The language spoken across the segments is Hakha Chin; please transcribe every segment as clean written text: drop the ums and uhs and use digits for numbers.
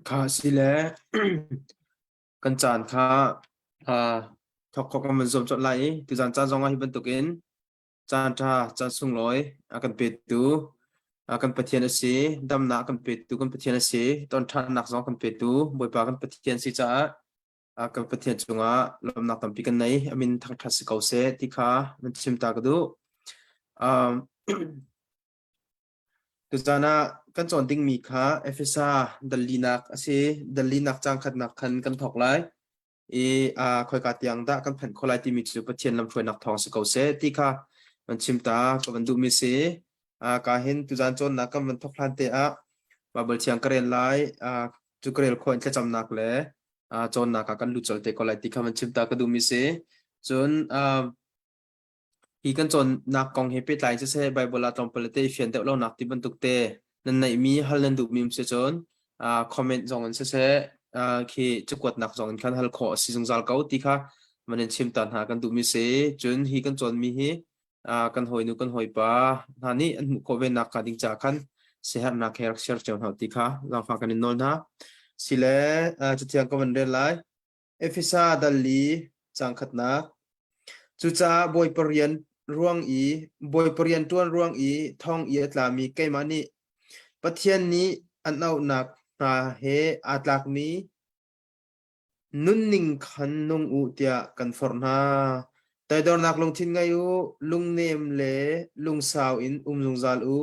Kha si le kan caan kha thawk khawh kan van zuam colh lai i tuzaan caan zongah hi bantukin caan ṭha caan sunglawi a kan petu kan Pathian a si damnak a kan petu kan Pathian a si ton ṭhannak zong kan petu Bawipa kan Pathian si caah kan Pathian cungah lawmhnak tampi kan nei a min thangṭhat si ko seh ti kha van chim ta ka duh. Um, Tuzaan ah kan cawn dingmi kha Efesa dal linak a si. Dal linak caang khatnak khan kan thawk lai i uh, khoika tiang dah kan phanh khawh lai timi cu Pathian lamhruainak thawng si ko seh ti kha van chim ta ka van duhmi si. Uh, ka hin tuzaan cawnnak kan van thawk hlan te ah Baibal thiang ka rel lai. Uh, cu ka rel khawh in thlacamnak le uh, cawnnak ah kan lut colh te ko lai ti kha van chim ta ka duhmi si. Cun uh, Hi kan cawnnak kong he pehtlai in siseh Baibal ah tlawmpal te i fian deuh lonak ti bantuk te nan neihmi hal nan duhmi um si cun uh, comment zong in siseh uh, khi cakuatnak zong in khan hal khawh a si zungzal ko ti kha van in chim ta hna kan duhmi si. Cun hi kan cawnmi hi uh, kan hawinu kan hawipa hna nih an hmuh khawh ve nak hnga ding caah khan siaherhnak he rak share cio hna ti kha zaangfah kan in nawl hna. Sile uh, cathiang ka van rel lai. Efesa dal li caang khatnak. Cucaah Bawipa rian ruang i Bawipa rian ṭuan ruang i thong i a tlami keimah nih Pathian nih an auhnak hna he aa tlakmi nunning khan nung u tiah kan forh hna. Toidornak lungthin ngei u, lungnem le lungsau in um zungzal u.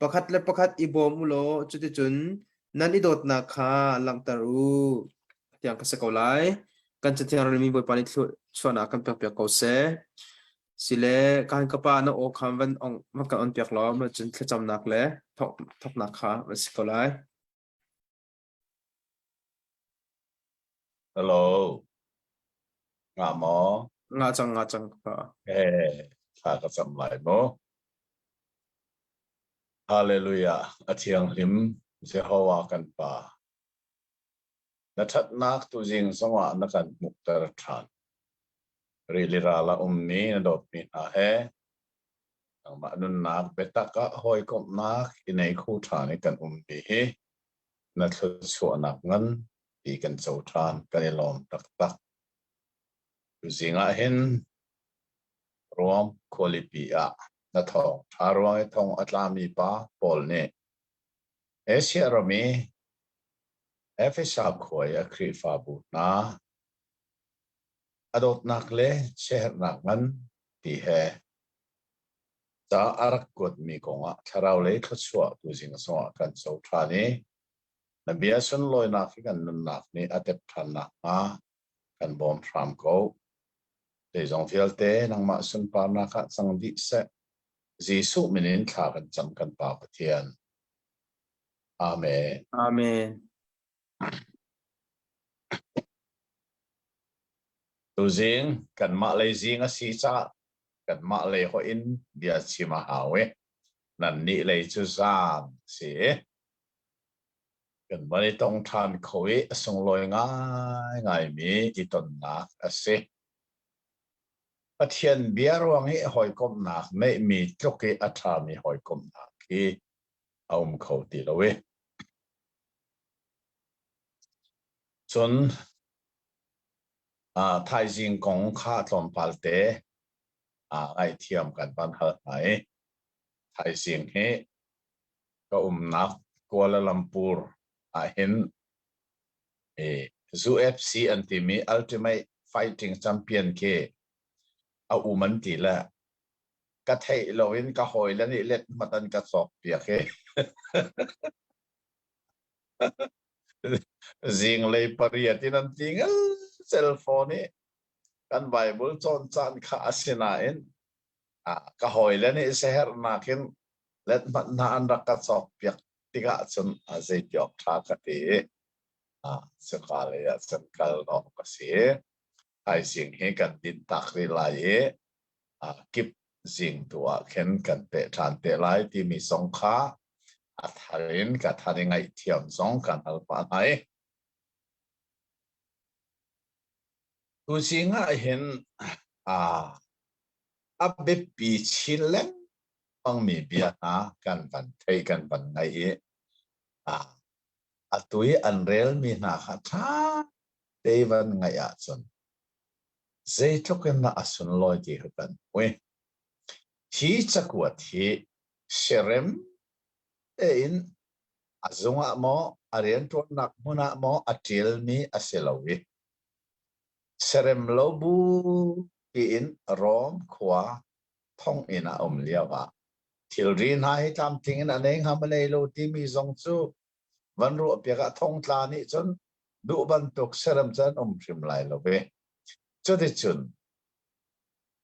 Pakhat le pakhat i bawm u law cuticun nan i dawtnak kha langhter u. Tiang ka si ko lai. Kan Cathiang relmi Bawipa nih thluachuahnak kan pekpiak ko seh. Sile kan ka pa na aw kha van ong van kan on piak law cun thlacamnak le thawk thawknak kha van si ko lai. Hello. Nga maw? Nga cang nga cang ka. Eh, thla ka cam lai maw? Hallelujah. A thianghlim Jehovah kan Pa. Na ṭhatnak tuzing zongah na kan hmuhter ṭhan. Rili ral a ummi na dawtmi hna he nangmah nunnak biatak ah hawikomhnak i nei kho ṭhan i kan ummi hi na thluachuahnak ngan ti kan co ṭhan kan i lawm taktak. Tuzing ah hin Ruam khualipi ah na thawng ṭha ruang i thong a tlami pa Paul nih Asia ram i Efesa khua i a Khrihfabu hna a dawtnak le siaherhnak ngan ti he ca a rak kuatmi kongah thlarau lei thluachuah tuzing zongah kan co ṭhan i na bia sunlawinak hi kan nunnak nih a tep ṭhan nakhnga kan bawm hram ko. Zeizong vialte nangmah sunparnak ah cang dih seh. Jesuh min in thla kan cam kan Pa Pathian. Amen. Amen. Tuzing kanmah lei zing a si caah kanmah lei hoih in bia chim a hau i nannih lei cu zan a si i kan van i tong ṭhan kho i a sunglawi ngaingaimi i tonnak a si. Pathian bia ruang i hawikomhnak neihmi tluk i a ṭhami hawikomhnak hi a um kho ti lo i cun thaizing kong kha tlawmpal te ngaihthiam kan van hal hna i thaizing hi ka umnak Kuala Lumpur ah hin UFC an timi Ultimate Fighting Champion khi a um an ti le ka theih loin ka hawile nih let hmat an ka cawk piak i zinglei pariat in an ti ngal cell phone i kan Bible cawn caan kha a si nain ka hawile nih siaherhnak in let hmanh hna an rak ka cawk piak tikah cun zeiti awk ṭha ka ti i cuka lei ah cun kal awk ka si. Thaizing hi kan dinh tak rih lai i kip zing tu ah khin kan peh ṭhan te lai timi zong kha a thar in ka thar i ngaihthiam zong kan hal pah hna i tuzing ah hin a biapi chin lengmangmi bia hna kan van thei kan van ngaih i. Atu i an relmi hna kha ṭha te van ngaih ahcun zeitluk in dah a sunlawi ti kha kan hmu. Hi cakuat hi siarem tein a zung ah maw a rianṭuannak hmun ah maw a ṭialmi a si lo i siarem lo bu tiin Rom khua thonginn ah a um lio ah thilri hna hi tlamtling in a nei hnga maw nei lo timi zong cu van ruahpiak ah thongtla nih cun duh bantuk siarem cu an um hrim lai lo ve. Cuticun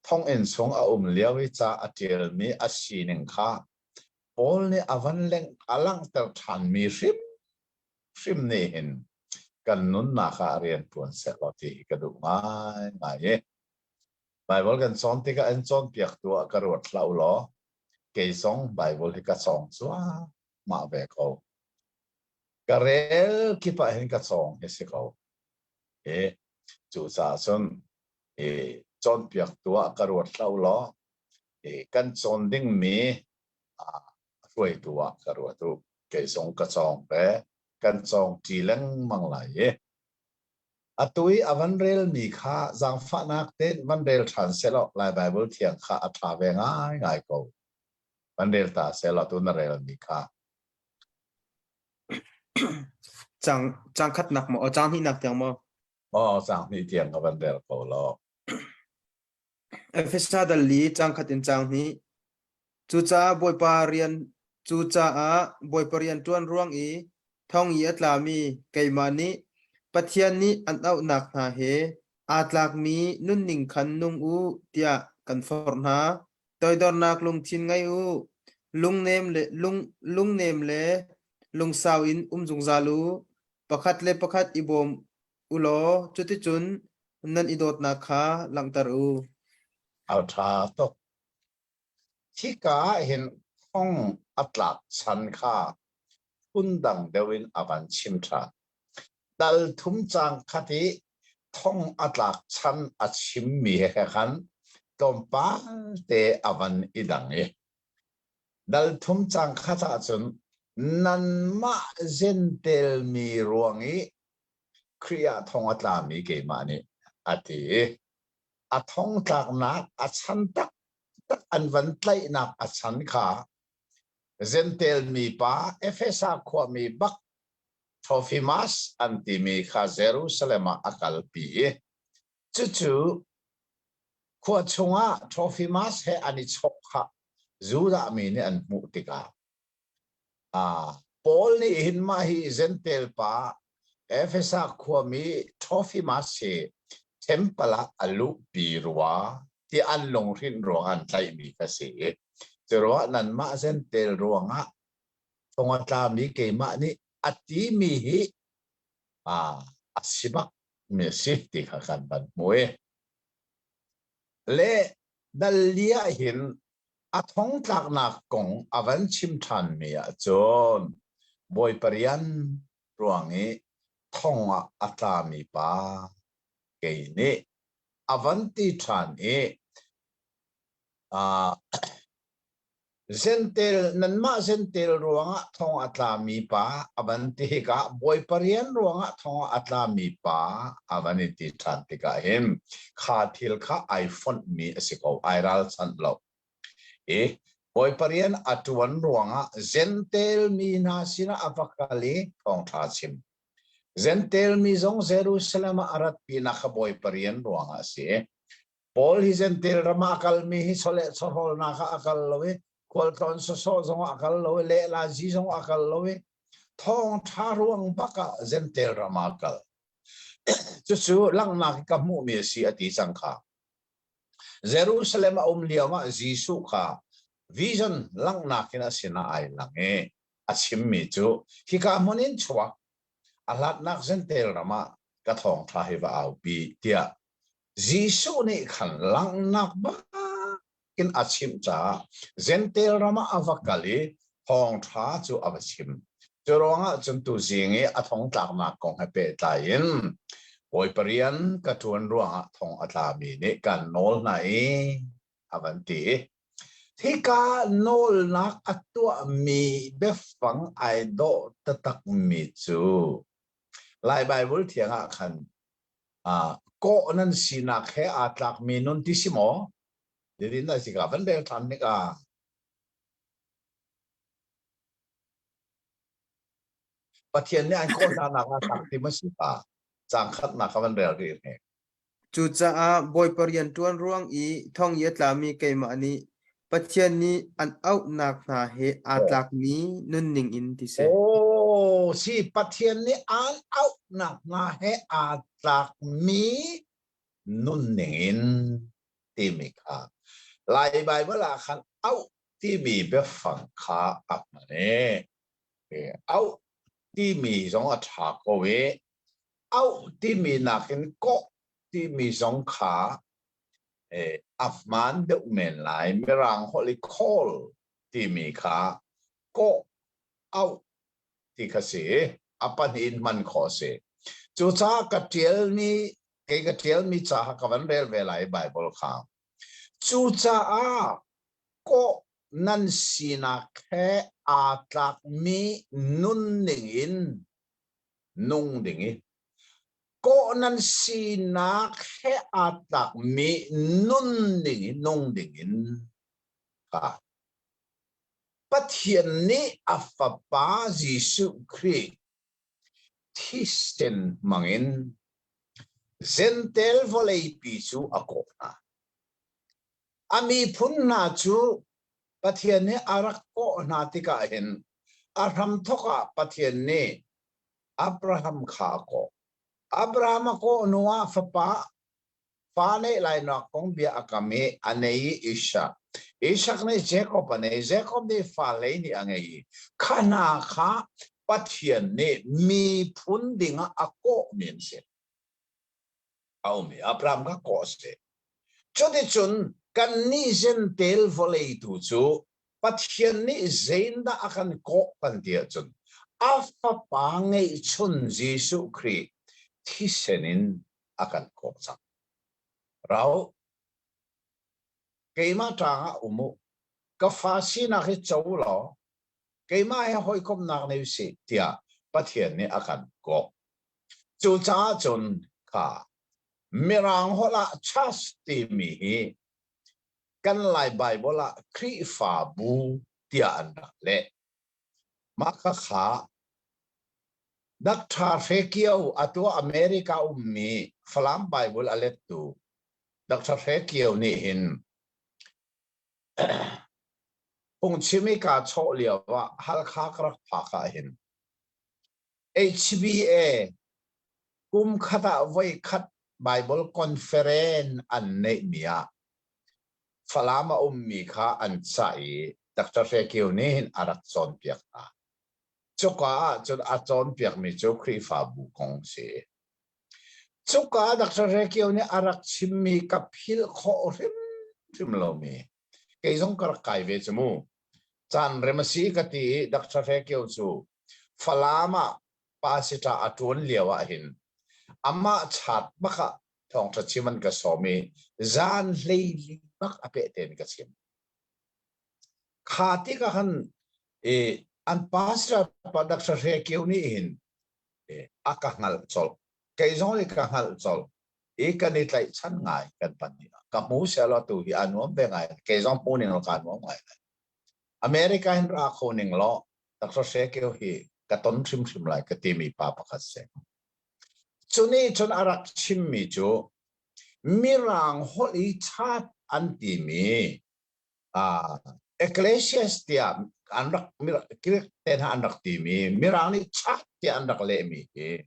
thonginn chung a um lio i ca a ṭialmi a sining kha Paul nih a van leng a langhter ṭhanmi hrimhrim nih hin kan nunnak ah rian ṭuan sehlaw ti hi ka duh ngaingai i Baibal kan cawn tikah in cawnpiaktu ah ka ruat hlah u law kei zong Baibal hi ka cawng cuahmah ve ko. Ka rel kip ah hin ka cawng hi si ko. I cucaah cun i cawnpiaktu ah ka ruat hlah u law i kan cawn dingmi hruaitu ah ka ruat u. Kei zong ka cawng ve. Kan cawng ṭi lengmang lai i atu i a van relmi kha zaangfahnak tein van rel ṭhan sehlaw Lai Baibal thiang kha a ṭha ve ngaingai ko. Van rel ta sehlaw tu na relmi kha. Cang cang khatnak maw? Cang hnihnak tiang maw? Aw, cang hnih tiang ka van rel ko law. Efesa dal li cang khat in cang hnih. Cucaah Bawipa rian cucaah Bawipa rian ṭuan ruang i thong i a tlami keimah nih Pathian nih an auhnak hna he aa tlakmi nunning khan nung u tiah kan forh hna. Toidornak lungthin ngei u, lungnem le lung lungnem le lungsau in um zungzal u. Pakhat le pakhat i bawm u law cuticun nan i dawtnak kha langhter u. A ṭha tuk. Hika ah hin thong a tlak chan kha phundang deuh in a van chim ṭhan. Dal thum caang khat i thong a tlak chan a chimmi he khan tlawmpal te a van i dang i dal thum caang khat ahcun nanmah zentelmi ruang i Khrih ah thong a tlami keimah nih a ti i a thong tlaknak a chan taktak an van tlaihnak a chan kha Zentel mipa Efesa khuami bak Trofimas an timi kha Jerusalem ah a kalpi i cucu khua chungah Trofimas he an i chawk kha Judah mi nih an hmuh tikah Paul nih hin mah hi Jentail pa Efesa khuami Trofimas hi temple ah a luhpi rua ti an lunghrinh ruang an tlaihmi kha si. Curuah nanmah Jentail ruangah thong a tlami keimah nih a timi hi a si bak mi a si ti kha kan van hmu i. Le dal li ah hin A thongtlaknak kong a van chim ṭhanmi ahcun Bawipa rian ruang i thong ah a tlami pa kei nih a van ti ṭhan i Zentel nanmah zentel ruangah thong a tlami pa a van ti hikah Bawipa rian ruangah thong a tlami pa a van i ti ṭhan tikah hin kha thil kha ai fonhmi a si ko, ai ralchanh lo. I Bawipa rian a ṭuan ruangah Zentel mi hna sinah a va kal i thawngṭha chim. Zentel mi zong Jerusalem ah a ratpinak kha Bawipa rian ruangah a si. Paul hi Zentel ram ah a kalmi hi chawleh chawhrawlnak ah a kal lo i khualtlawn sawsawh zong ah a kal lo i lehlazi zong ah a kal lo i thawngṭha ruang bak ah Zentel ram ah a kal. Cucu langhnak i ka hmuhmi a si a ti cang kha. Jerusalem a um lio ah Jesuh kha vision langhnak in a sinah ai lang i a chimmi cu hika hmun in chuak a hlatnak Zentel ram ah ka thawngṭha hi va aupi tiah Jesuh nih khan langhnak bak in a chimh caah Jentail ram ah a va kal i thawngṭha cu a va chim. Cu ruangah cun tuzing i a thongtlaknak kong he pehtlai in Bawipa rian ka ṭuan ruangah thong a tlami nih kan nawl hna i a van ti. Hika nawlnak a tuahmi biafang ai dawh taktakmi cu Lai Baibal thiang ah khan kawh nan sinak he aa tlakmi nun ti si maw? Didin na si ka van rel ṭhan hnik ah. Pathian nih an kawh hna nak ah tlak ti ma si pa? Caang khatnak ka van rel rih hnik. Cucaah Bawipa rian ṭuan ruang i thong i a tlami keimah nih Pathian nih an auhnak hna he aa tlakmi nunning in ti seh. Aw, si Pathian nih aan auhnak hna he aa tlakmi nunning in timi kha Lai Baibal ah khan auh timi biafang kha a hman i auh timi zong a ṭha ko i auh timi nakin kawh timi zong kha a hmaan deuh men lai. Mirang holh i call timi kha kawh auh ti kha si. A pahnih in hman khawh a si. Cucaah ka ṭialmi kei ka ṭialmi ca kha ka van rel ve lai Bible kha. Cucaah kawh nan sinak he aa tlakmi nunning in nung ding i kawh nan sinak he aa tlakmi nun ding i nung ding in kha Pathian nih a Fapa Jesuh Khrih thisen hmangin Gentel vawleipi cu a kawh hna. A miphun hna cu Pathian nih a rak kawh hna tikah hin a hramthawk ah Pathian nih Abraham kha a kawh. Abraham a kawh hnuah fapa fa neih lainak kong bia a kam i a nei i Isak. Isak nih Jakob a nei. Jakob nih fa 12 a ngei i kha hna kha Pathian nih miphun dingah a kawhmi an si. A um i Abraham kha kawh a si. Cuticun kannih Gentel vawlei tu cu Pathian nih zeindah a kan kawh kan ti ahcun a Fapa ngeihchun Jesuh Khrih thisen in a kan kawh cang. Rau, keimah ṭang ah um u, ka fa sinak hi co law keimah he hawikomhnak nei usih tiah Pathian nih a kan kawh. Cucaah cun kha Mirang holh ah church timi hi kan Lai Baibal ah Khrihfabu tiah an rak leh. Mah khakha Dr. Hre Kio atu America ummi Falam Bible a lettu Dr. Hre Kio nih hin phungchim i kaa chawh lio ah Halkha ka rak phak ah hin HBA kum khat ah voikhat Bible conference an neihmi ah Falam a ummi kha an cah i Dr. Hre Kio nih hin a rak cawnpiak hna. Cuka ah cun a cawnpiakmi cu Khrihfabu kong si. Cuka Dr. Hre Kio nih a rak chimmi ka philh khawh hrimhrim lomi kei zong ka rak kai ve cu mu. Caan rem a si ka ti i Dr. Hre Kio cu Falam ah pastor a ṭuan lio ah hin amah chat bak ah thawngṭha chim an ka sawm i zan 14 bak a peh tein ka chim. Kha tikah khan i an pastor pa Dr. Hre Kio nih hin a ka hngalh colh. Kei zong nih ka hngalh colh. I kan i tlaihchan ngai kan pan ni. Ka hmu selaw tu hi a nuam ve ngai. Kei zong hmu ning law kaa nuam ngai. America hin ra kho ning law Dr. Hre Kio hi ka ton hrimhrim lai ka timi pa pakhat si. Cu nih cun a rak chimmi cu Mirang holh i chat an timi uh, Ecclesiastes tiah an rak Greek te hna an rak timi Mirang nih chat tiah an rak lehmi hi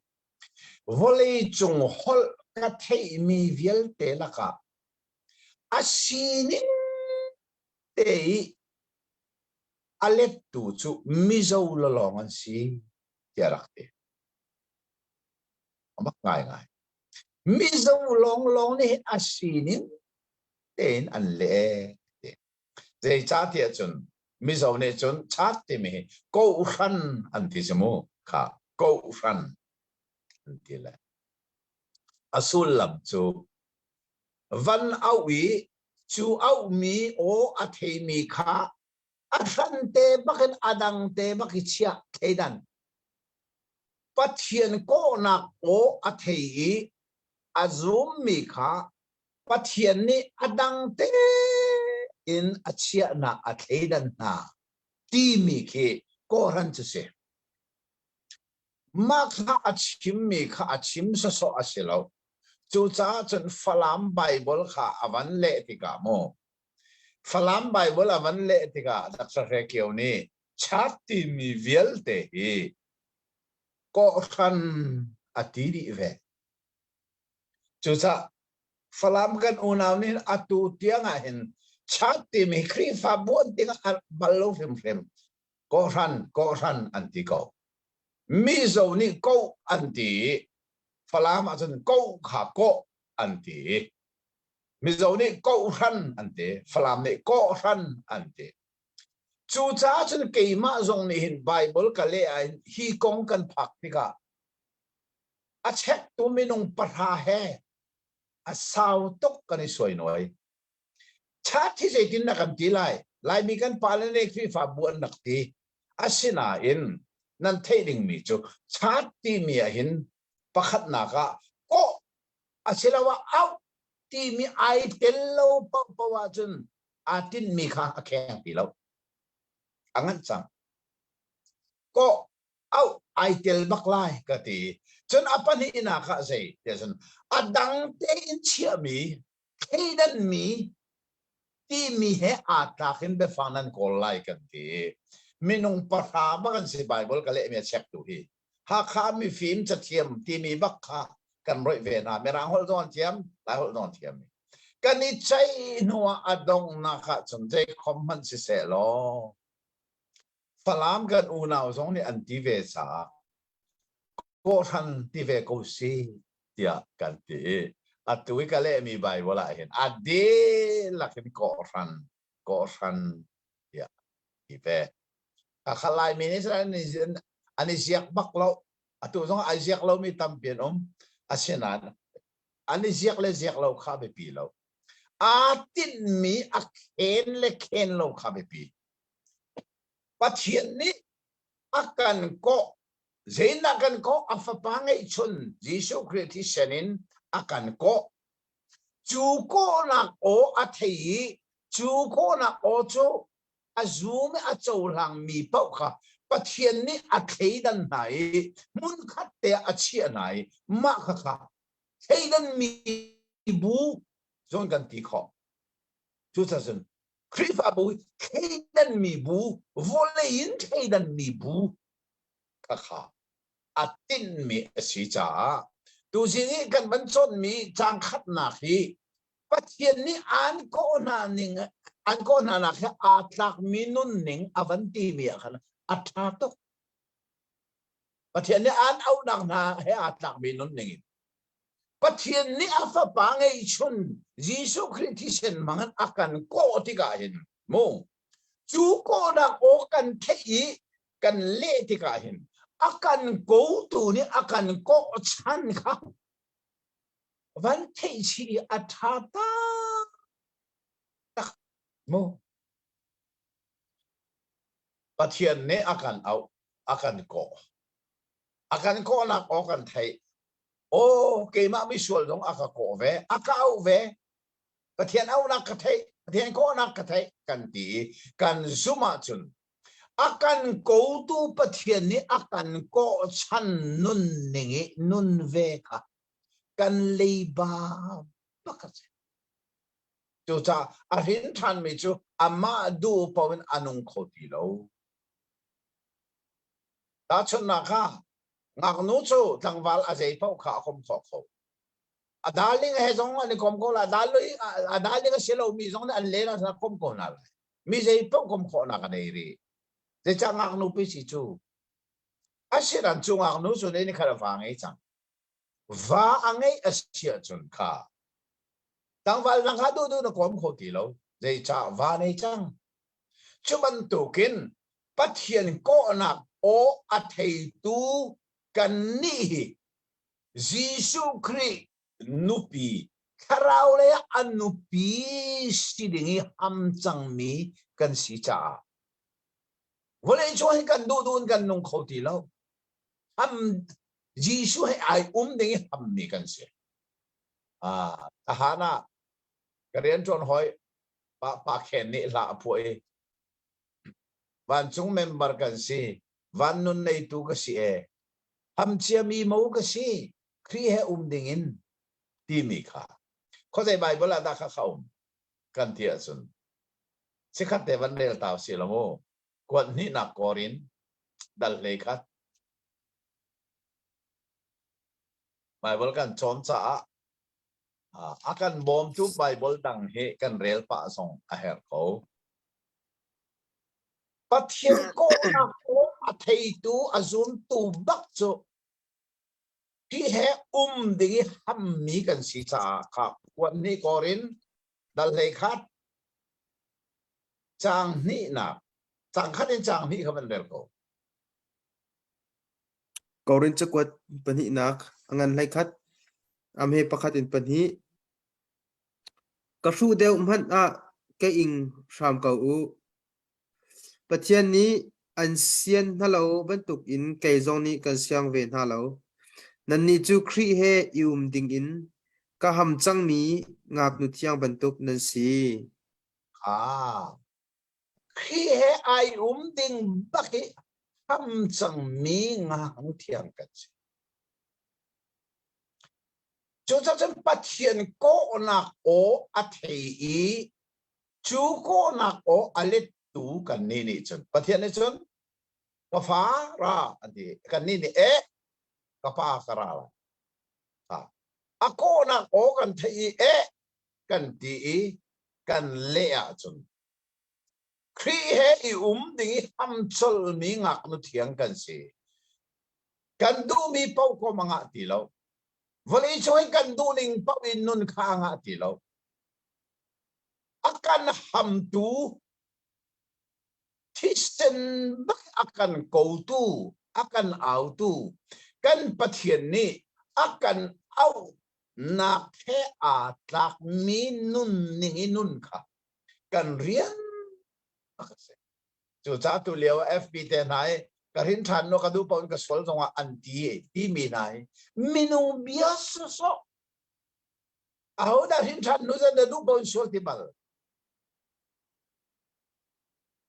vawlei cung holh ka theihmi vialte lakah a sining te i a lettu cu Mizo lawng an si tiah rak ti. A mak ngaingai. Mizo lawnglawng nih a sining tein an leh. Zeicahtiah cun Mizo nih cun chat timi hi kohhran an ti si mu kha kohhran an ti le. A sullam cu van auh i. Cu auhmi aw a theimi kha a hrante bakin a dangte bak i chiah thleidan. Pathian kawhnak aw a thei i a zummi kha Pathian nih a dang tein a chiahnak a thleidan hna timi khi kawhhran cu si. Mah kha a chimmi kha a chim sawsawh a si lo. Cucaah cun Falam Baibal kha a van leh tikah mu, Falam Baibal a van leh tikah Dr. Hre Kio nih chat timi vialte hi kawhhran a ti dih ve. Cucaah Falam kan unau nih atu tiang ah hin chat timi Khrihfabu an ti bal lo hrimhrim. Kawhhran, kawhhran an ti ko. Mizo nih ko an ti i Falam ahcun ko kha kawh an ti. Mizo nih kawhhran an ti, Falam nih kawhhran an ti. Cucaah cun keimah zong nih hin Baibal ka leh ah hin hi kong kan phak tikah a chektu minung pahra he a sau tuk kan i suainuai. Chat hi zeitin na kan ti lai? Laimi kan pale nih Khrihfabu an rak ti. Asinain nan theih dingmi cu chat timi ah hin pakhatnak ah kawh asiloah auh timi ai tel lo paohpaoh ahcun aa tinhmi kha a kheng ti lo. A nganh cang. Kawh auh ai tel bak lai ka ti. Cun a pahnihnak ah zei tiah cun a dang tein chiahmi thleidanmi timi he aa tlak in biafang nan kawl lai kan ti. Minung pahra bak an si Bible ka lehmi a chektu hi. Hakha mifim cathiam timi bak kha kan roih ve hna. Mirang holh zong an thiam, Lai holh zong an thiam. Kan i ceih hnu ah a donghnak ah cun zeikhom hmanh siseh law Falam kan unau zong nih an ti ve caah kawhhran ti ve ko si tiah kan ti i atu i ka lehmi Baibal ah hin a dihlak in kawhhran kawhhran tiah ti ve. Hakha Laimi nih cun an i ziak bak lo. Atu zong ai ziak lomi tampi an um. Asinain an i ziak le ziak lo kha biapi lo. Aa tinhmi a khen le khen lo kha biapi. Pathian nih a kan kawh Zeidah kan kawh? A fapa ngeihchun Jesuh Khrih thisen in a kan kawh. Cu kawhnak aw a thei i cu kawhnak aw cu a zum i a cohlangmi paoh kha Pathian nih a thleidan hna i hmunkhat te ah a chiah hna i mah khakha thleidanmi bu zawn kan ti khawh. Cucaah cun Khrihfabu thleidanmi bu, vawlei in thleidanmi bu khakha a tinhmi a si caah tuzing i kan van cawnmi caang khatnak hi Pathian nih aan kawh hna ning an kawh hna nak hi aa tlakmi nunning a van timi ah khan a ṭha tuk. Pathian nih aan auhnak hna he aa tlakmi nunning in Pathian nih a fapa ngeihchun Jesuh Khrih thisen hmangin a kan kawh tikah hin mu cu kawhnak aw kan theih i kan leh tikah hin a kan kotu nih a kan kawh chan kha van theih chih i a ṭha tak mu Pathian nih a kan auh a kan kawh a kan kawhnak aw kan theih aw keimah misual zong a ka kawh ve a ka auh ve Pathian auhnak ka theih Pathian kawhnak ka theih kan ti i kan zumh ahcun A kan kotu Pathian nih a kan kawhchan nunning i nun ve kha kan leiba bak a si. Cucaah a hrin ṭhanmi cu amah duh paoh in a nung kho ti lo. Tahchunhnak ah, ngaknu cu tlangval a zei paoh kha a kom khawh kho. A darling he zong an i kom ko lai. A darling a si lomi zong nih an len ah a kom ko hna lai. Mi zei paoh kom khawhnak a nei rih. Zeicah ngaknu pi si cu? Asinain cu ngaknu cu nih khat a va ngei cang. Va a ngeih a si ahcun kha tlangval dang kha duhduh na kom kho ti lo. Zeicah va nei cang? Cu bantukin Pathian kawhnak aw a theitu kannih hi Jesuh Khrih nupi. Thlarau lei ah a nupi si ding i ham cangmi kan si caah vawlei cung hin kan duh duh in kan nung kho ti lo. Ham Jesuh he ai um ding i hammi kan si. Ah, tahan ah ka rian ṭuan hawi pa pa khen nih hla a phuah i vancung member kan si, van nun neitu ka si e, ham ciami mo ka si, Khrih he um ding in timi kha khuazei Bible ah dah kha kha um kan ti ahcun sikhat te van rel ta si lo mu kuat hnihnak Korin dal hlei khat Bible kan cawn caah a kan bawmtu Bible dang hi kan rel pah zong a herh ko. Pathian kawhnak a theitu a zumtu bak cu Hi he um ding i hammi kan si caah kha kuat hnih Korin dal hlei khat caang hnihnak caang khat in caang hnih kha van rel ko. Korin cakuat pahnihnak a ngan hlei khat am he pakhat in pahnih ka hruh deuh hmanh ah ka ing hram ko u. Pathian nih an sian hna lo bantukin kei zong nih kan siang ve hna lo. Nannih cu Khrih he i um dingin ka ham cangmi ngaknu thiang bantuk nan si. Ah, Khrih he ai um ding bak i ham cangmi ngaknu thiang kan si. Cucaah cun Pathian kawhnak aw a thei i Cu kawhnak aw a lettu kannih nih cun Pathian nih cun ka fa ra an ti. Kannih nih eh ka pa ka ra lai. A kawhnak aw kan theih i eh kan ti i kan leh ahcun Khrih he i um ding i hamcolmi ngaknu thiang kan si. Kan duhmi paoh kom a ngah ti lo. Vawlei cung i kan duhning paoh in nun kha a ngah ti lo. A kan hamtu thisen bak a kan kotu a kan autu kan Pathian nih a kan auhnak he aa tlakmi nunning i nun kha kan rian a si. Cucaah tu lio FB te hna i ka hrin ṭhan no ka duh paoh in ka sual zongah an ti timi hna hi minung bia sawsawh Ahodah hrin ṭhan nu zan na duh paoh in sual ti bal.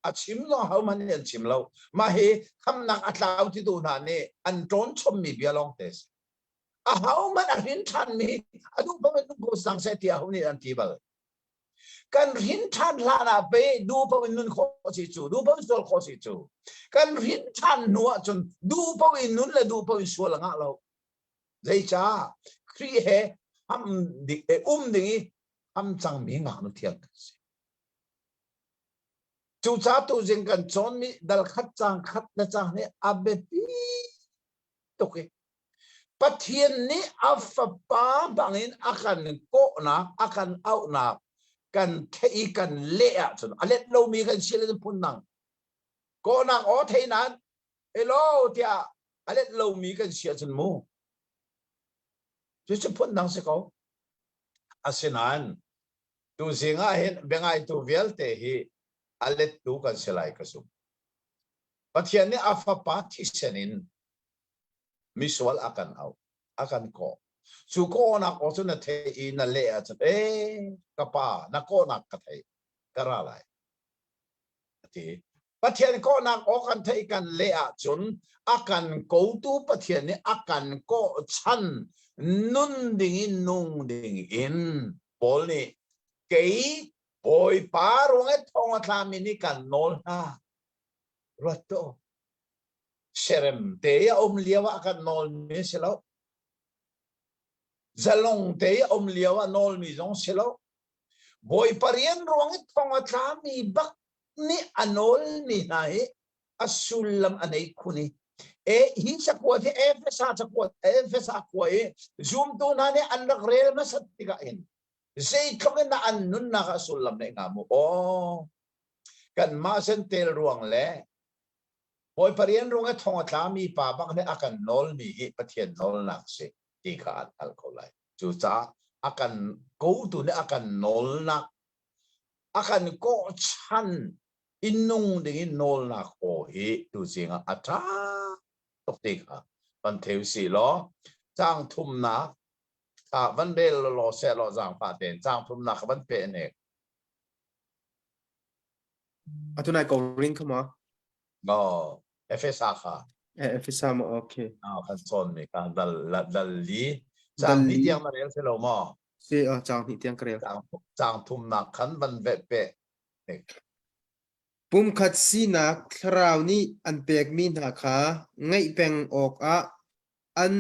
A chim zong hohmanh nih an chim lo. Mah hi khamnak a tlau ti tu hna nih an ṭawn chommi bia lawng te si. Ahohmanh a hrin ṭhanmi a duh paoh in duh ko sang seh tiah aho nih an ti bal. Kan hrin ṭhan hlan ah pe duh paoh in nun khawh si cu, duh paoh in sual khawh si cu. Kan hrin ṭhan hnu ahcun duh paoh in nun le duh paoh in sual a ngah lo. Zeicah Khrih he ham ding, um ding i ham cangmi ngaknu thiang kan si. Cucaah tuzing kan cawnmi dal khat cang khat le cang nih a biapi tuk i Pathian nih a fapa bangin a kan kawhnak, a kan auhnak kan theih i kan leh ahcun a let lomi kan si le phun dang. Kawhnak aw thei nain hello tiah a let lomi kan si ahcun mu cucu phun dang si ko. Asinain tuzing ah hin biangaitu vialte hi a lettu kan si lai ka zumh. Pathian nih a fapa thisen in misual a kan auh, a kan kawh. Cu kawhnak aw cu na theih i na leh ahcun ee ka pa na kawhnak ka theih ka ra lai a ti. Pathian kawhnak aw kan theih kan leh ahcun a kan kotu Pathian nih a kan kawh chan nun ding in nung ding in Paul nih kei Bawipa ruang i thong a tlami nih kan nawl hna. Ruat tuah. Serem te a um lio ah kan nawlmi si lo. Zalong te a um lio ah nawlmi zong si lo. Bawipa rian ruang i thong a tlami bak nih a nawlmi hna hi a sullam a nei khun i e hi cakuat hi Efesa cakuat Efesa khua i zumtu hna nih an rak rel hmasat tikah hin zeitluk in dah an nunnak ah sullam neih hnga mu aw kanmah sen tel ruang le Bawipa rian ruang i thong a tlami pa bak nih a kan nawlmi hi Pathian nawlnak si ti kha an hngalh ko lai. Cucaah a kan kotu nih a kan nawlnak a kan kawhchan in nung ding in nawlnak aw hi tuzing ah a ṭha tuk ti kha van theu si law caang thumnak kha van rel law seh law zaangfah tein caang thumnak kha van pe nek. Atu nai ko ring kha ma? No, Efesa kha. Eh, Efesa ma okay. Ah, kan cawn mi kha dal dal li caang hnih tiang na rel si lo maw? Si, ah caang hnih tiang ka rel. Caang caang thumnak khan van ve pe. Pumkhat sinak thlarau nih an pekmi hna kha ngaih peng awkah an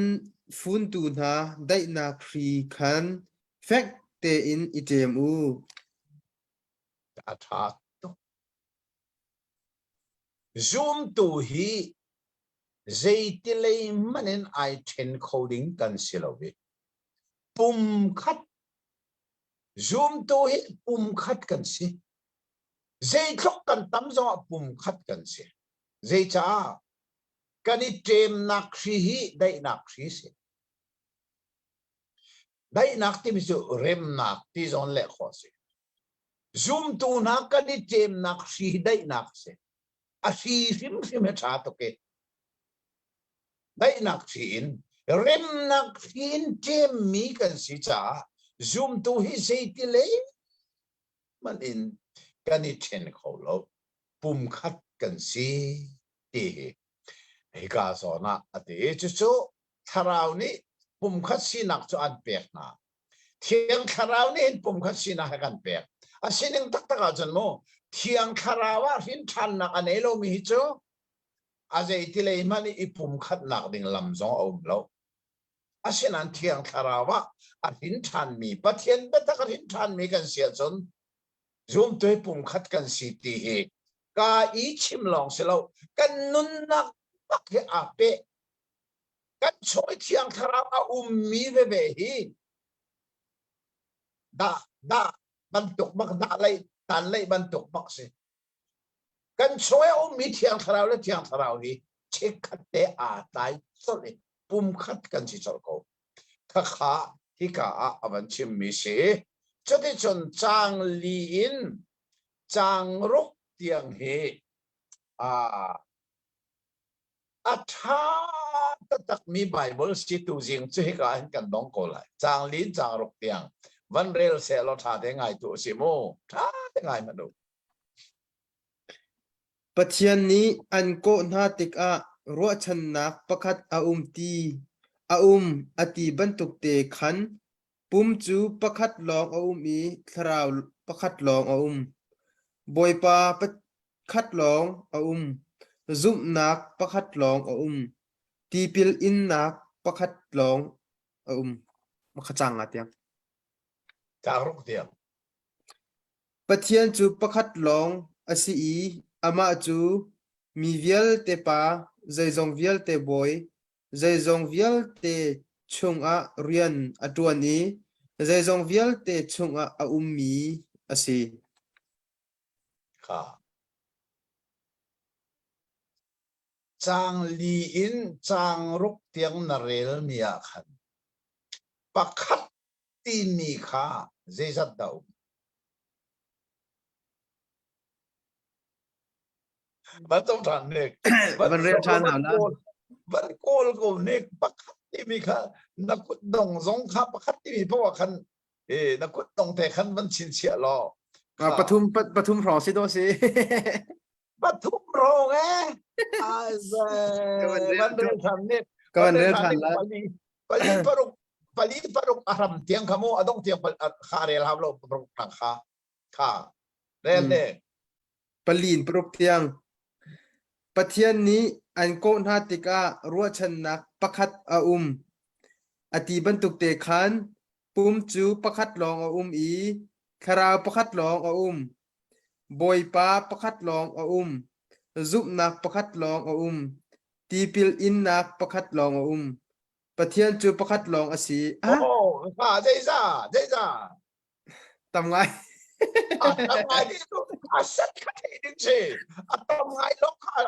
funtu hna daihnak hri khan fek tein i ṭem u. A ṭha tuk. Zumtu hi zeitilei hmanh in ai ṭhen kho ding kan si lo i pumkhat zumtu hi pumkhat kan si. Zeitluk kan tam zongah pumkhat kan si. Zeicah? Kan i ṭemnak hri hi daihnak hri si. Daihnak timi cu remnak ti zawn leh khawh a si. Zumtu hna kan i ṭemnak hri hi daihnak a si. A hri hrimhrim hi ṭha tuk i daihnak hri in remnak hri in ṭemmi kan si caah zumtu hi zeiti lei hmanh in kan i ṭhen kho lo. Pumkhat kan si ti hi hika zawn ah a ti. Cucu thlarau nih pumkhat sinak cu an pek hna. Thiang thlarau nih hin pumkhat sinak he kan pek. A sining taktak ahcun mu thiang thlarau ah hrin ṭhannak a nei lomi hi cu a zeiti lei hmanh i pumkhatnak ding lam zong a um lo. Asinain thiang thlarau ah a hrin ṭhanmi Pathian biatak a hrin ṭhanmi kan si ahcun zumtu hi pumkhat kan si ti hi ka i chim lawng si lo kan nunnak bak hi aa peh kan chung i thiang thlarau a ummi veve hi dah dah bantuk bak dah lei tan lei bantuk bak si kan chung i a ummi thiang thlarau le thiang thlarau hi chikkhat te aa tlai colh i pumkhat kan si colh ko khakha hika ah a van chimmi si cuticun caang li in caang ruk tiang hi a A ṭha taktakmi Baibal si tuzing cu hika hin kan dong ko lai. Caang li in caang ruk tiang van rel seh law ṭha te ngai tu si mu. Ṭha te ngai hmanh u. Pathian nih an kawh hna tikah ruahchannak pakhat a um ti a um a ti bantuk te khan pum cu pakhat lawng a um i thlarau pakhat lawng a um. Bawipa khat lawng a um, zumhnak pakhat lawng a um, tipil innak pakhat lawng a um. Makha cang nga tiang. Caang tiang. Pathian cu pakhat lawng a si i amah cu mi vialte Pa, zeizong vialte Bawi, zeizong vialte chungah rian a ṭuan i zeizong vialte chungah a ummi a si. Kha. Caang li in caang ruk tiang na relmi ah khan pakhat timi kha zeizat dah um? Van zoh ṭhan nek. Van rel ṭhan hna na. Van kawl ko nek pakhat timi kha na kut dong zong kha pakhat timi poah khan e na kut tong te khan van chinchiah law pathum pathum hrawng si do si pathum hrawng eh van rel than ne ka van rel than la pali paruk pali paruk a ram tiang kha mu adong tiang kha rel ham lo paruk nang kha kha rel ne Palin paruk tiang Pathian nih an kawh hna tikah ruahchannak pakhat a um a ti bantuk te khan Pum cu pakhat lawng a um i thlarau pakhat lawng a um. Bawipa pakhat lawng a um. Zumhnak pakhat lawng a um. Tipil innak pakhat lawng a um. Pathian cu pakhat lawng a si. Ah? Oh, ah, zeiza, zeiza. Tam ngai. A tam ngai ti cu a set kha thei ding si. A tam ngai lawng kha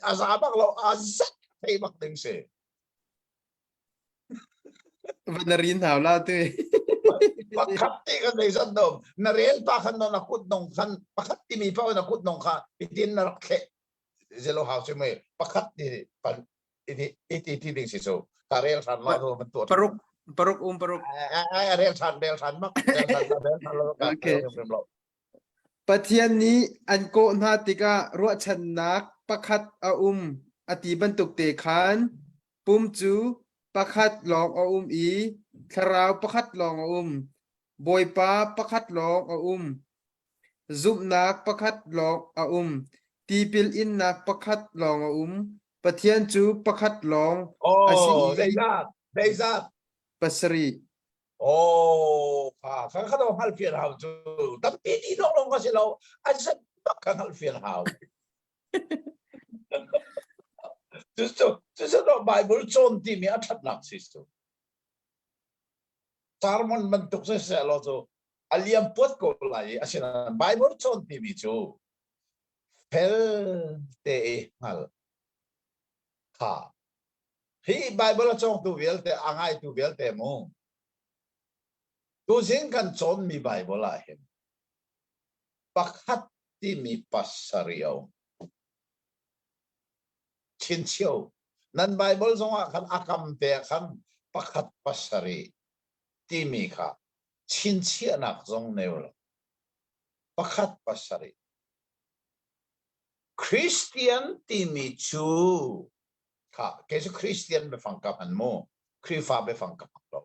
a za bak lo, a zat thei bak ding si. Van na rin hau la tu. Pakhat ti kan nei zat dom. Na rel pa khan no na kut nong khan pakhat timi pa na kut nong kha itin na rak thle. Zelo hau si mei pakhat ti pan iti iti ti ding si cu. Ka rel than ma no man tuah. Paruk paruk um paruk. Ai rel than rel than mak rel than rel than lo ka Okay. Pathian nih an kawh hna tikah ruahchannak pakhat a um a ti bantuk te khan pum cu pakhat lawng a um i thlarau pakhat lawng a um. Bawipa pakhat lawng a um. Zumhnak pakhat lawng a um. Tipil innak pakhat lawng a um. Pathian cu pakhat lawng a si Oh, i zeizat? Zeizat? pasarih. Oh, kha kha kha hngal fian hau cu tampi ti dong long ka si lo an san bak kha hngal fian hau cu cu cu cu no Bible cawn ti mi a thatnak si cu sermon bantuk se se lo cu a liam puat ko lai i asinain Bible cawn ti mi cu fel te i hngal kha Hi Baibal a cawngtu vialte, a ngaitu vialte mu, tuzing kan cawnmi Baibal ah hin pakhat timi pasarih a um. Chinchio, nan Baibal zongah khan a kam te ah khan pakhat pasarih timi kha chinchiahnak zong neu lo. Pakhat pasarih. Christian timi cu Kha kei cu Christian biafang ka hman mu. Khrihfa biafang ka hmang lo.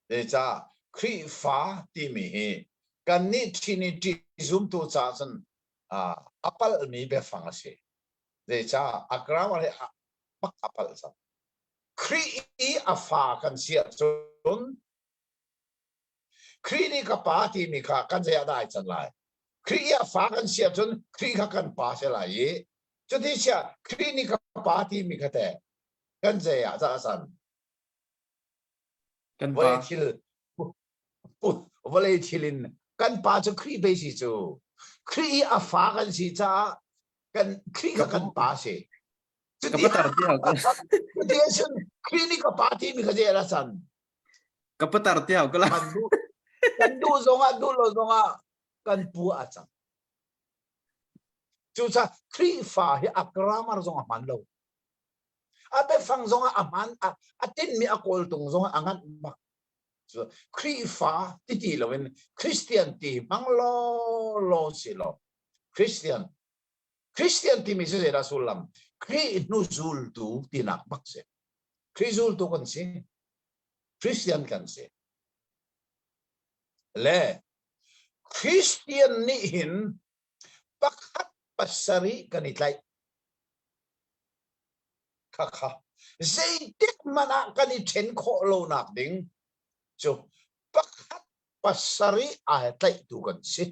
Zeicah Khrihfa timi hi kannih Trinity zumtu caah cun a palhmi biafang a si. Zeicah a grammar hi bak a palh cang. Khrih i a fa kan si ahcun Khrih nih ka pa timi kha kan zei ah dah ai can lai? Khrih i a fa kan si ahcun Khrih kha kan pa si lai i cuti siah Khrih nih ka pa timi kha teh kan zei ah dah a can? Kan pa. Vawlei thil vawlei thil in kan pa cu Khrih pei si cu. Khrih i a fa kan si caah kan Khrih kha kan pa si. Ka patar tiah. Cuti ahcun Khrih nih ka pa timi kha zei ah dah a can? Ka patar tiah ka la. Kan duh kan duh zongah duh lo zongah kan pu a cang. Cucaah Khrihfa hi a grammar zong a hman lo. A biafang zongah a hman a, a tinhmi a kawltung zongah a nganh bak. Khrihfa ti ti loin Christian ti hmang law law si law Christian Christian timi cu zeidah sullam? Khrih hnu zultu tinak bak si. Khrih zultu kan si. Christian kan si. Le Christian nih hin pakhat pasarih kan i tlaih. Khakha zeitik hmanh ah kan i ṭhen khawh lonak ding cu pakhat pasarih aa tlaihtu kan si.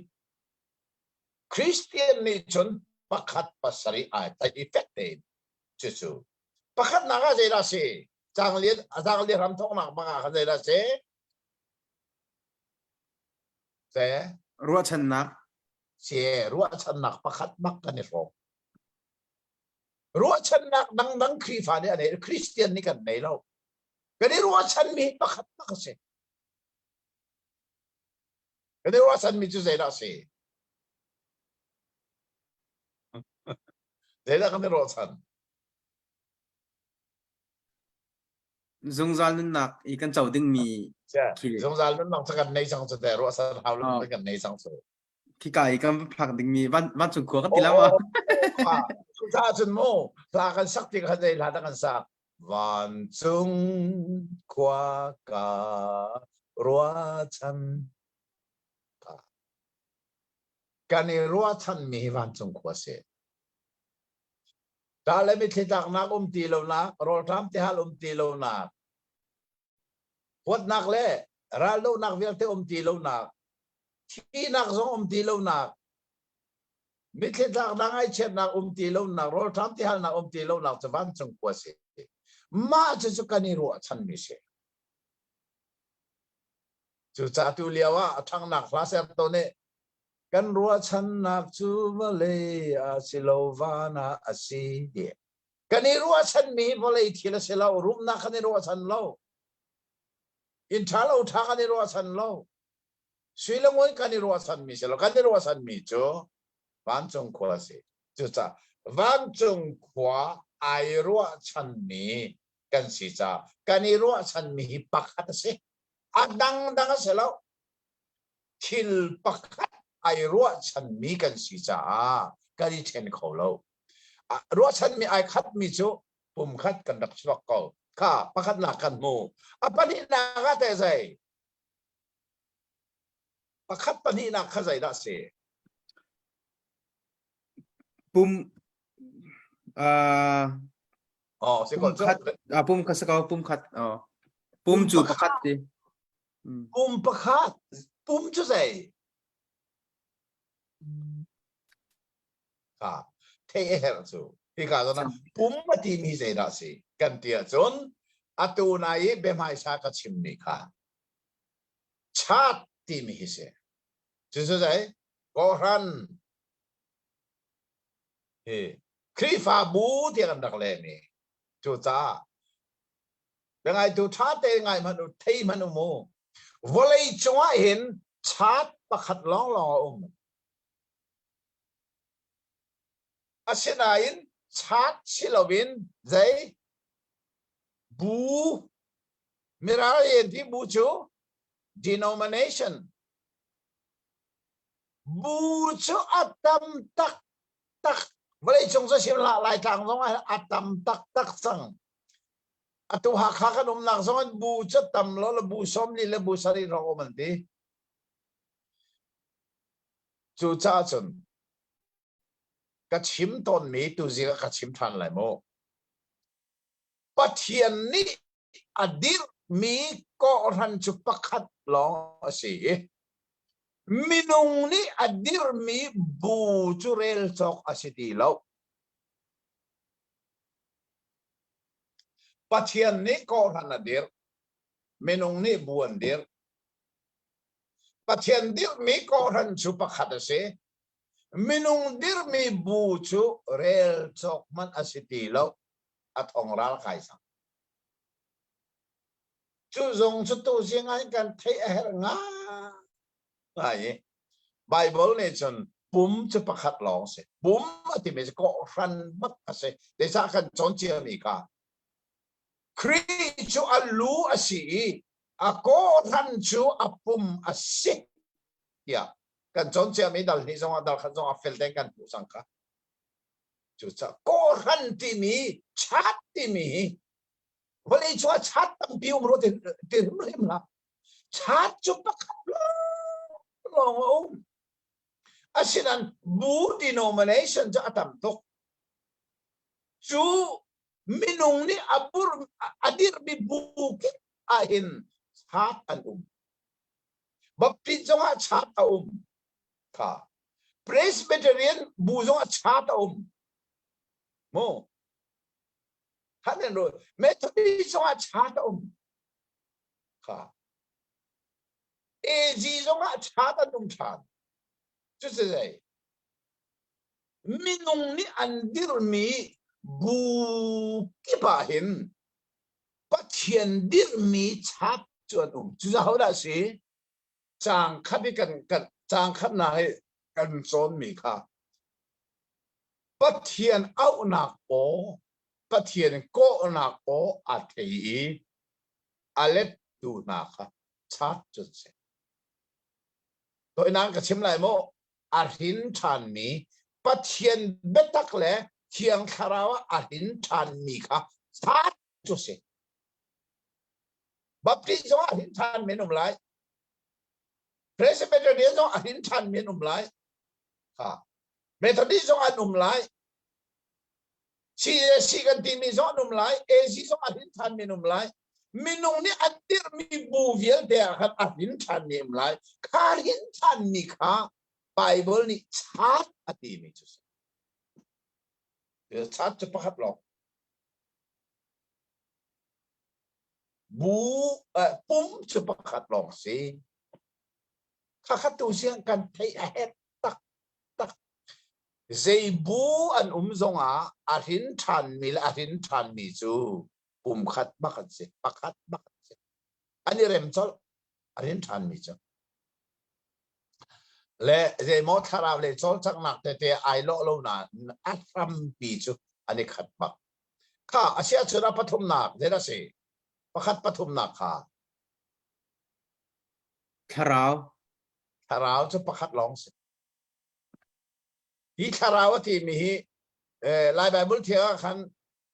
Christian nih cun pakhat pasarih aa tlaih i fek tein cucu pakhatnak ah zeidah si? Caanglian caanglian ram thawknak bang ah khan zeidah si? Se Ruahchannak. Se ruahchannak pakhat bak kan i hrawm. Ruahchannak dangdang Khrihfa nih an nei, Christian nih kan nei lo. Kan i ruahchanmi pakhat bak a si. Kan i ruahchanmi cu zeidah a si? Zeidah kan i ruahchan? Zungzal nunnak i kan co dingmi khi Zungzal nunnak cu kan nei cang cu te ruahsan hau lo kan nei cang cu. Khika i kan phak dingmi van vancung khua kan ti la ma? Cucaah cun mu hla kan sak ti khan zei hla dah kan sak? Vancung khua ka ruahchan kan i ruahchanmi hi vancung khua si. Ṭah le mitthli tlaknak um ti lonak, rawlṭam tihal um ti lonak, huatnak le raldohnak vialte um ti lonak, thihnak zong um ti lonak, mitthli tlaknak ngaihchiatnak um ti lonak, rawlṭam tihalnak um ti lonak cu vancung khua si. Mah cucu kan i ruahchanmi si. Cucaah tu lio ah a ṭhangnak hla sertu nih Kan ruahchannak cu vawlei ah si lo van ah a si ti. Kan i ruahchanmi vawlei thil a si lo, rumnak kan i ruahchan lo. Inn ṭha lo ṭha kan i ruahchan lo. Sui le ngun kan i ruahchanmi si lo. Kan i ruahchanmi cu vancung khua a si. Cucaah vancung khua ai ruahchanmi kan si caah kan i ruahchanmi hi pakhat a si. A dangdang a si lo. Thil pakhat ai ruahchanmi kan si caah kan i ṭhen kho lo. Ruahchanmi ai khatmi cu pumkhat kan rak chuak ko. Kha pakhatnak kan hmu. A pahnihnak ah teh zei? Pakhat pahnihnak kha zeidah si? Pum uh, Oh, si ko pum khat ah pum khat sa ko pum khat oh. Pum cu pakhat ti. Pum pakhat. Pum cu zei? Kha theih a herh cu. Hika zawn ah pum a timi zeidah si kan ti ahcun atu nai i biahmaisa ka chimmi kha chat timi hi si. Cucu zei? Kawhhran hi Khrihfabu tiah kan rak lehmi. Cucaah biangaitu ṭha tein ngai hmanh u, thei hmanh u mu. Vawlei cungah hin chat pakhat lawnglawng a um. Asinain chat si loin zei bu miral ti bu cu denomination bu cu a tam taktak vawleicung cu sim hlah Laitlang zong ah a tam taktak cang. Atu Hakha kan umnak zong in bu cu tam lo le bu 40 le bu 70 hrawng um an ti. Cucaah cun ka chim tawnmi tuzing ah ka chim ṭhan lai mu. Pathian nih a dirhmi kawhhran cu pakhat lawng a si i minung nih a dirhmi bu cu rel cawk a si ti lo. Pathian nih kawhhran a dirh, minung nih bu an dirh. Pathian dirhmi kawhhran cu pakhat a si. Minung dirhmi bu cu rel cawk hmanh a si ti lo. A thong ral kai cang. Cu zong cu tuzing ah kan theih a herh ngai i Bible nih cun pum cu pakhat lawng si. Pum a timi cu kawhhran bak a si. Zeicah kan cawn ciami kha Khrih cu a lu a si i a kawhhran cu a pum a si tiah kan cawn ciami dal hnih zongah dal khat zongah fel tein kan hmuh cang kha. Cucaah kawhhran timi chat timi hi vawlei cungah chat tampi um rua ti ti hrimhrim hlah. Chat cu pakhat lawng a um. Asinain bu denomination cu a tam tuk. Cu minung nih a bur a dirhmi bu kip ahhin chat an um. Baptist zongah chat a um. Kha. Presbyterian bu zongah chat a um. Mu. Khan an ru. Methodist zongah chat a um. Kha. AG zongah chat an um ṭhan. Cucu zei? Minung nih an dirhmi bu kip ah hin Pathian dirhmi chat cu an um. Cu hodah a si? Caang khat i kan kan caang khatnak hi kan cawnmi kha Pathian auhnak aw, Pathian kawhnak aw a thei i a lettu hna kha chat cu an si. Toinak ka chim lai maw? A hrin ṭhanmi Pathian biatak le Thiang Thlarau ah a hrin ṭhanmi kha chat cu si. Baptist zong a hrin ṭhanmi an um lai. Presbyterian zong a hrin ṭhanmi an um lai. Kha. Methodist zong an um lai. CAC kan timi zong an um lai. AZ zong a hrin ṭhanmi an um lai. Minung nih an dirhmi bu vialte ah khan a hrin ṭhanmi um lai. Kha hrin ṭhanmi kha Bible nih chat a timi cu si. Chat cu pakhat lawng. Bu pum cu pakhat lawng si. Khakhat tu siang kan theih a herh tak tak. Zei bu an um zongah a hrin ṭhanmi le a hrin ṭhanmi cu pum khat bak an si. Pakhat bak an si. An i rem colh. A rin ṭhanmi cu. Le zeimaw thlarau le cawlcanghnak tete ai lawh lo nain a hrampi cu an i khat bak. Kha a si ahcun a pathumnak zeidah a si? Pakhat pathumnak kha. Thlarau. Thlarau cu pakhat lawng si. Hi thlarau a timi hi eh, Lai Bible thiang ah khan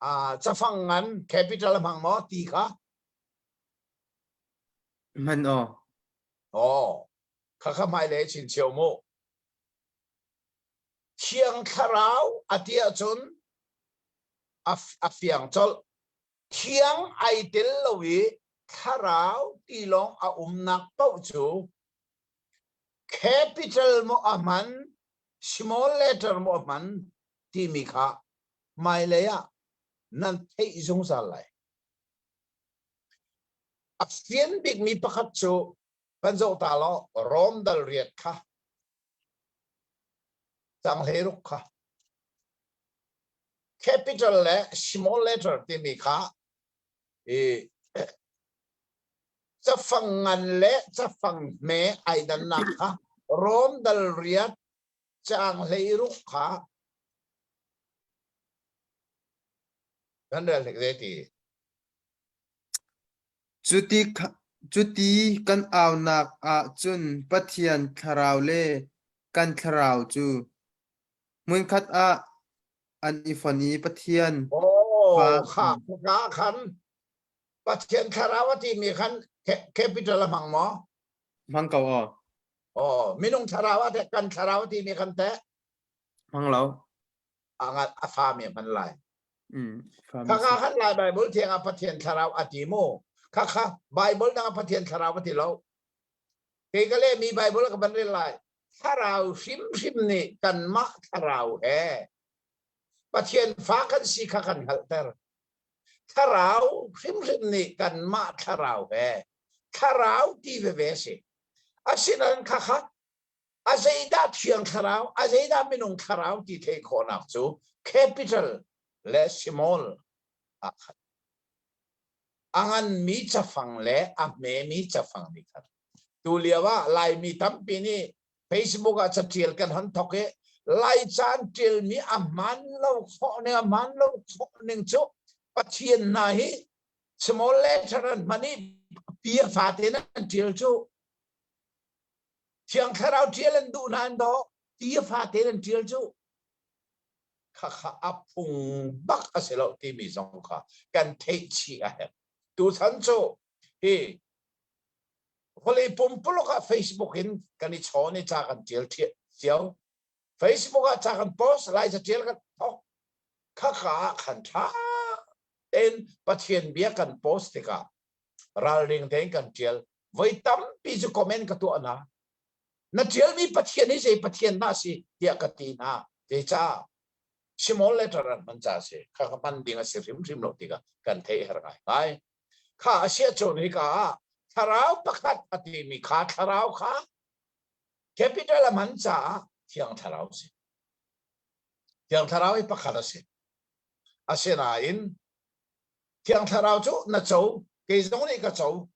ah cafang ngan capital a hmang maw ti kha? Hman aw. Aw, kha kha hmailei chin cio mu. Thiang thlarau a ti ahcun a, a fiang colh. Thiang ai tel lo i thlarau ti lawng a umnak paoh cu capital maw a hman, small letter maw a hman timi kha hmailei ah nan theih zungzal lai. A fian bikmi pakhat cu kan zoh ta law Rom dal riat kha cang hleiruk kha capital le small letter timi kha i cafang ngan le cafang hme ai dannak kha Rom dal riat caang hleiruk kha kan rel hnik zei ti Cuti, cuti kan aunak ah cun Pathian thlarau le kan thlarau cu hmunkhat ah an i fon i Pathian Oh, kha ka khan Pathian thlarau a timi khan capital a hmang maw? Hmang ko aw. Oh, minung thlarau a te kan thlarau a timi khan teh? Hmang lo. A a fa mi hman lai. Mm, Khakha khan Lai Bible thiang ah Pathian thlarau a ti mu. Khakha Bible dang ah Pathian thlarau a ti lo. Kei ka le mi Bible ka ban rel lai. Thlarau hrimhrim nih kanmah thlarau he Pathian fa kan si kha kan hngalhter. Thlarau hrimhrim nih kanmah thlarau he thlarau ti veve si. Asinain khakha a zeidah thiang thlarau a zeidah minung thlarau ti theih khawhnak cu capital le small ah khat a nganmi cafang le a hmemi cafang nih khan tu lio ah Laimi tampi nih Facebook ah catial kan hon thok i Laica an ṭialmi a hmaan lo khawh ning a hmaan lo khawh ning cu Pathian hna hi small letter an hman i pi a fate in an ṭial cu Thiang Thlarau ṭial an duh hna an daw ti a fate in an ṭial cu khakha a phung bak a si lo timi zong kha kan theih chih a herh. Tuchan cu hi vawlei pumpuluk ah Facebook in kan i chawn i ca kan ṭial cio. Facebook ah ca kan post, lai ca ṭial kan thok. Khakha ah khan ṭha tein Pathian bia kan post tikah ralring tein kan ṭial. Voi tampi cu comment ka tuah hna. Na ṭialmi Pathian hi zei Pathian dah a si tiah ka ti hna. Zeicah? Small letter an hman ca a si. Kha ka hman ding a si hrimhrim lo tikah kan theih her ngai ngai. Kha a si ahcun hika ah thlarau pakhat a timi kha thlarau kha capital a hman caah Thiang Thlarau a si. Thiang Thlarau hi pakhat a si. Asinain Thiang Thlarau cu na co, kei zong nih ka co.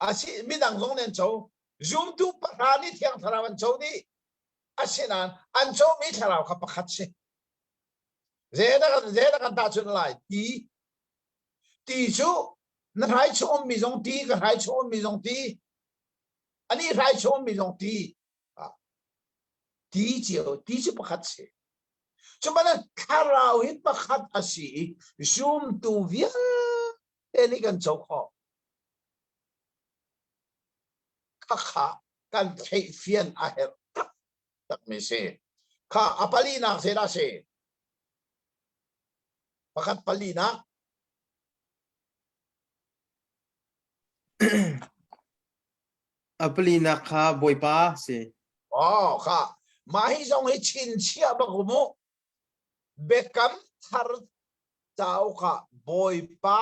Asi midang zong nih an co. Zumtu pahra nih Thiang Thlarau an co dih. Asinain an comi thlarau kha pakhat si. Zeidah zeidah kan tahchunh lai? Ti. Ti cu na hrai chung ummi zong ti, ka hrai chung ummi zong ti. Ani hrai chung ummi zong ti. Ti cio, ti cu pakhat si. Cu bantuk thlarau hi pakhat a si i zumtu vialte nih kan co khawh. Khakha kan theihfian a herh taktakmi si. Kha a palinak zeidah a si? Pakhat palinak. A palinak kha Bawipa si. Oh, kha mah hi zong hi chinchiah bak u mu. Biakam thar cauk ah Bawipa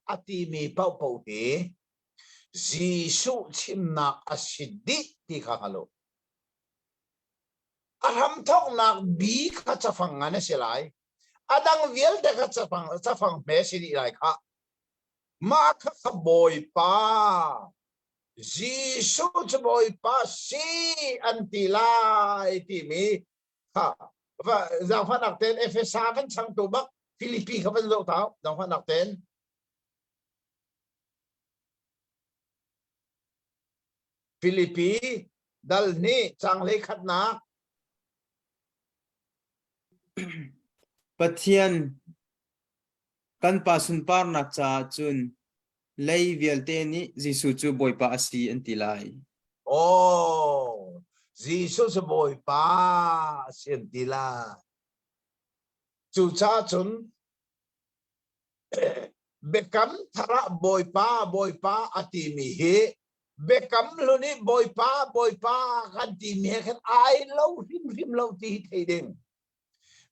a timi paohpaoh hi Jesuh chimnak a si dih ti kha hngal u. A hramthawknak bi kha cafang ngan a si lai. A dang vialte kha cafang, cafang hme si dih lai khah. Mah kha kha Bawipa Jesuh cu Bawipa si an ti lai timi kha zaangfahnak tein Efesa kan changtu bak Filipi kha van zoh tau zaangfahnak tein. Filipi dal hnih caang hlei khatnak. Pathian kan Pa sunparnak caah cun lei vialte nih Jesuh cu Bawipa a si an ti lai. Oh, Jesuh cu Bawipa a si an ti lai. Cucaah cun Biakam thar ah Bawipa, Bawipa a timi hi Biakam hlun i Bawipa, Bawipa kan timi he khan ai lo hrimhrim lo ti hi thei ding.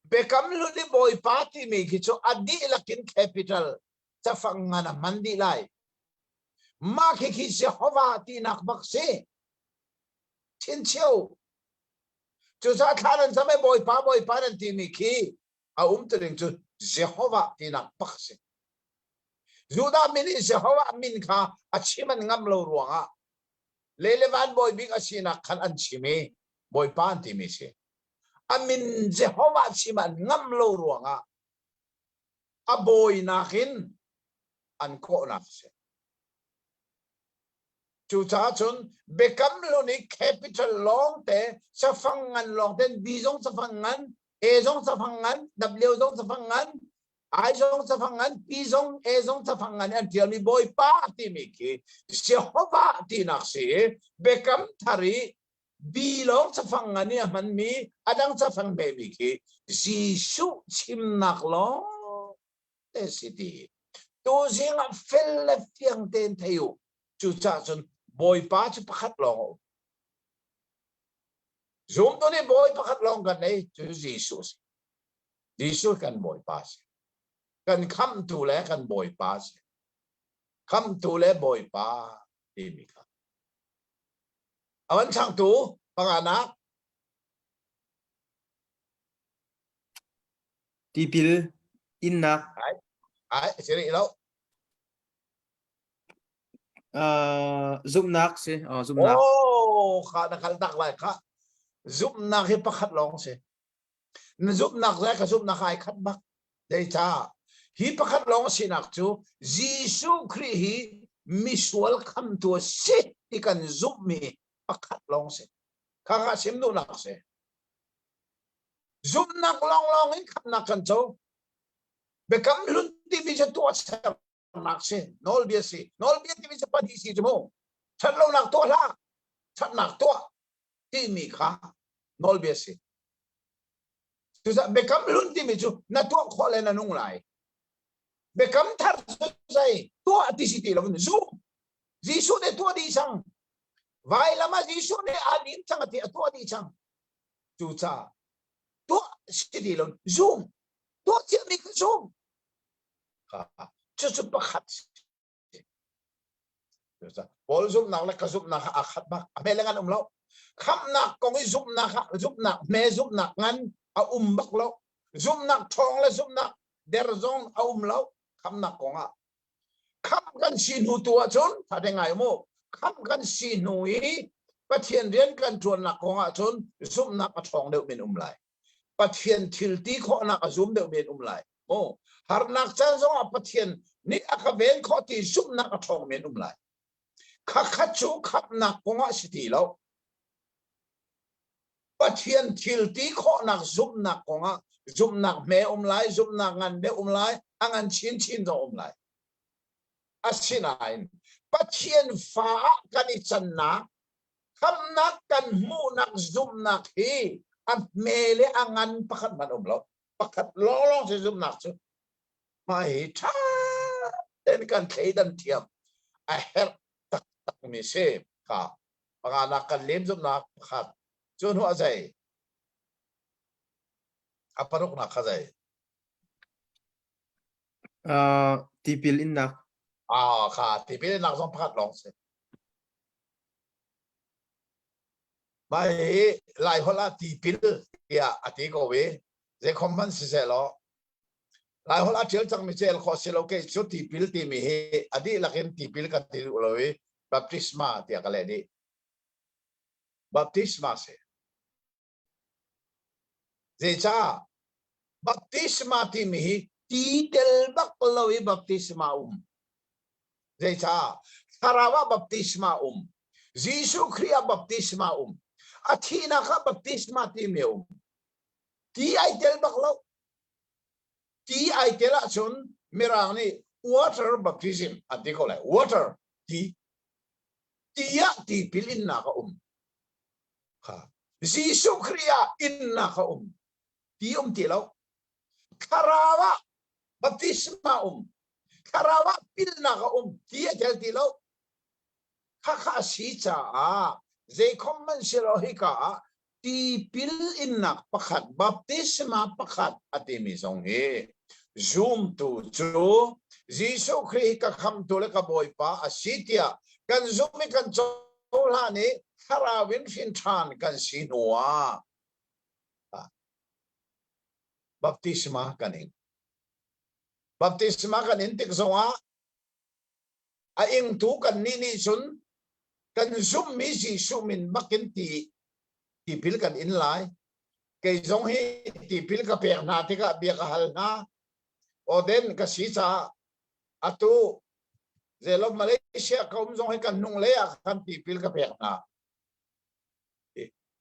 Biakam hlun i Bawipa timi khi cu a dihlak in capital cafang ngan a hman dih lai. Mah khi khi Jehovah tinak bak si. Chinchio. Cucaah thla nan cam i Bawipa, Bawipa nan timi khi a umtuning cu Jehovah tinak bak si. Judah mi nih Jehovah min kha a chim an ngam lo ruangah le le van bawi bik a sinak khan an chim i Bawipa an timi si. A min Jehovah chim an ngam lo ruangah a bawinak in an kawhnak si. Cucaah cun biakam hlun i capital lawng te cafang ngan lawng ten B zong cafang ngan A zong cafang ngan W zong cafang ngan I zong cafang ngan P zong A zong cafang ngan an tialmi Bawipa timi khi Jehovah tinak si i biakam thar i B lawng cafang ngan i a hmanmi a dang cafang hmemi khi Jesuh chimnak lawng te si ti. Tuzing ah fel le fiang tein thei u. Cucaah cun Bawipa cu pakhat lawng a um. Zumtu nih Bawi pakhat lawng kan nei cu Jesuh a si. Jesuh kan Bawipa a si. Kan khamhtu le kan Bawipa a si. Khamhtu le Bawipa timi kha. A van changtu panganak Tipil innak. Ai, ai, si rih lo. Uh, zumhnak si. Oh, zumhnak. Oh, kha na kal tak lai kha. Zumhnak hi pakhat lawng si. Na zumhnak le ka zumhnak ai khat bak. Zeicah? Hi pakhat lawng sinak cu Jesuh Khrih hi misual khamtu a si ti kan zumhmi pakhat lawng si. Kha kha sim duhnak si. Zumhnak lawnglawng in khamnak kan co. Biakam hlun timi cu tuahsernak si, nawlbia si. Nawlbia timi cu pahnih si cu mu. Ṭhatlonak tuah hlah, ṭhatnak tuah timi kha nawlbia si. Cucaah biakam hlun timi cu na tuah khawh le na nung lai. Biakam thar cu zei tuah ti si ti lo in zum. Jesuh nih tuah dih cang. Vailam ah Jesuh nih aa lim cang a ti a tuah dih cang. Cucaah tuah si ti lo zum tuah ciami kha zum cucu pakhat Paul zumhnak le ka zumhnak aa khat bak a hme le ngan um lo khamhnak kong i zumhnak zumhnak hme zumhnak ngan a um bak lo zumhnak ṭhawng le zumhnak der zong a um lo khamhnak kong ah Khamh kan si hnu tu ahcun tha te ngai mu khamh kan si hnu i Pathian rian kan ṭuannak kong ahcun zumhnak a ṭhawng deuh men um lai. Pathian thil ti khawhnak a zum deuh men um lai. Mu harnak caan zongah Pathian nih a ka ven khawh ti zumhnak a ṭhawng men um lai. Khakhat cu khamhnak kong ah si ti lo. Pathian thil ti khawhnak zumhnak kongah zumhnak hme um lai, zumhnak ngan deuh um lai, a ngan chinchin zong um lai. Asinain Pathian fa ah kan i cannak, khamnak kan hmuhnak zumhnak hi a hme le a ngan pakhat hmanh um lo. Pakhat lawnglawng si zumhnak cu. Mah hi ṭha tein kan thleidan thiam a herh taktakmi si kha Panganak kan lem zumhnak pakhat. Cu hnu ah zei? A paruknak kha zei? Uh, tipil innak. Ah, kha tipil innak zong pakhat lawng si. Mah hi Laiholh ah tipil tiah a ti ko i zeikhom hmanh siseh law. Laiholh a ṭial cangmi cu el khawh si lo kei cu tipil timi hi a dihlak in tipil ka ti duh lo i baptisma tiah ka leh dih. Baptisma si. Zeicah? Baptisma timi hi ti tel bak lo i baptisma um. Zeicah? Thlarau ah baptisma um. Jesuh Khrih ah baptisma um. A thihnak ah baptisma timi um. Ti ai tel bak lo. Ti ai tel ahcun Mirang nih water baptism an ti ko lai. Water ti. Ti ah tipil innak a um. Kha. Jesuh Khrih ah innak a um. Ti um ti lo. Thlarau ah baptisma um. Thlarau ah pilnak a um. Ti a tel ti lo. Khakha a si caah zeikhom hmanh si lo hika ah tipil innak pakhat baptisma pakhat a timi zong hi zumtu cu Jesuh Khrih ka khamtu le ka Bawipa a si tiah kan zumh i kan cohlan i thlarau in hrin ṭhan kan si hnu ah baptisma kan ing. Baptisma kan in tik zongah a ingtu kan nih nih cun kan zumhmi Jesuh min bakin ti tipil kan in lai. Kei zong hi tipil ka pek hna tikah bia ka hal hna. Oden ka si caah atu zelom Malaysia ka um zong hi kan hnung lei ah khan tipil ka pek hna.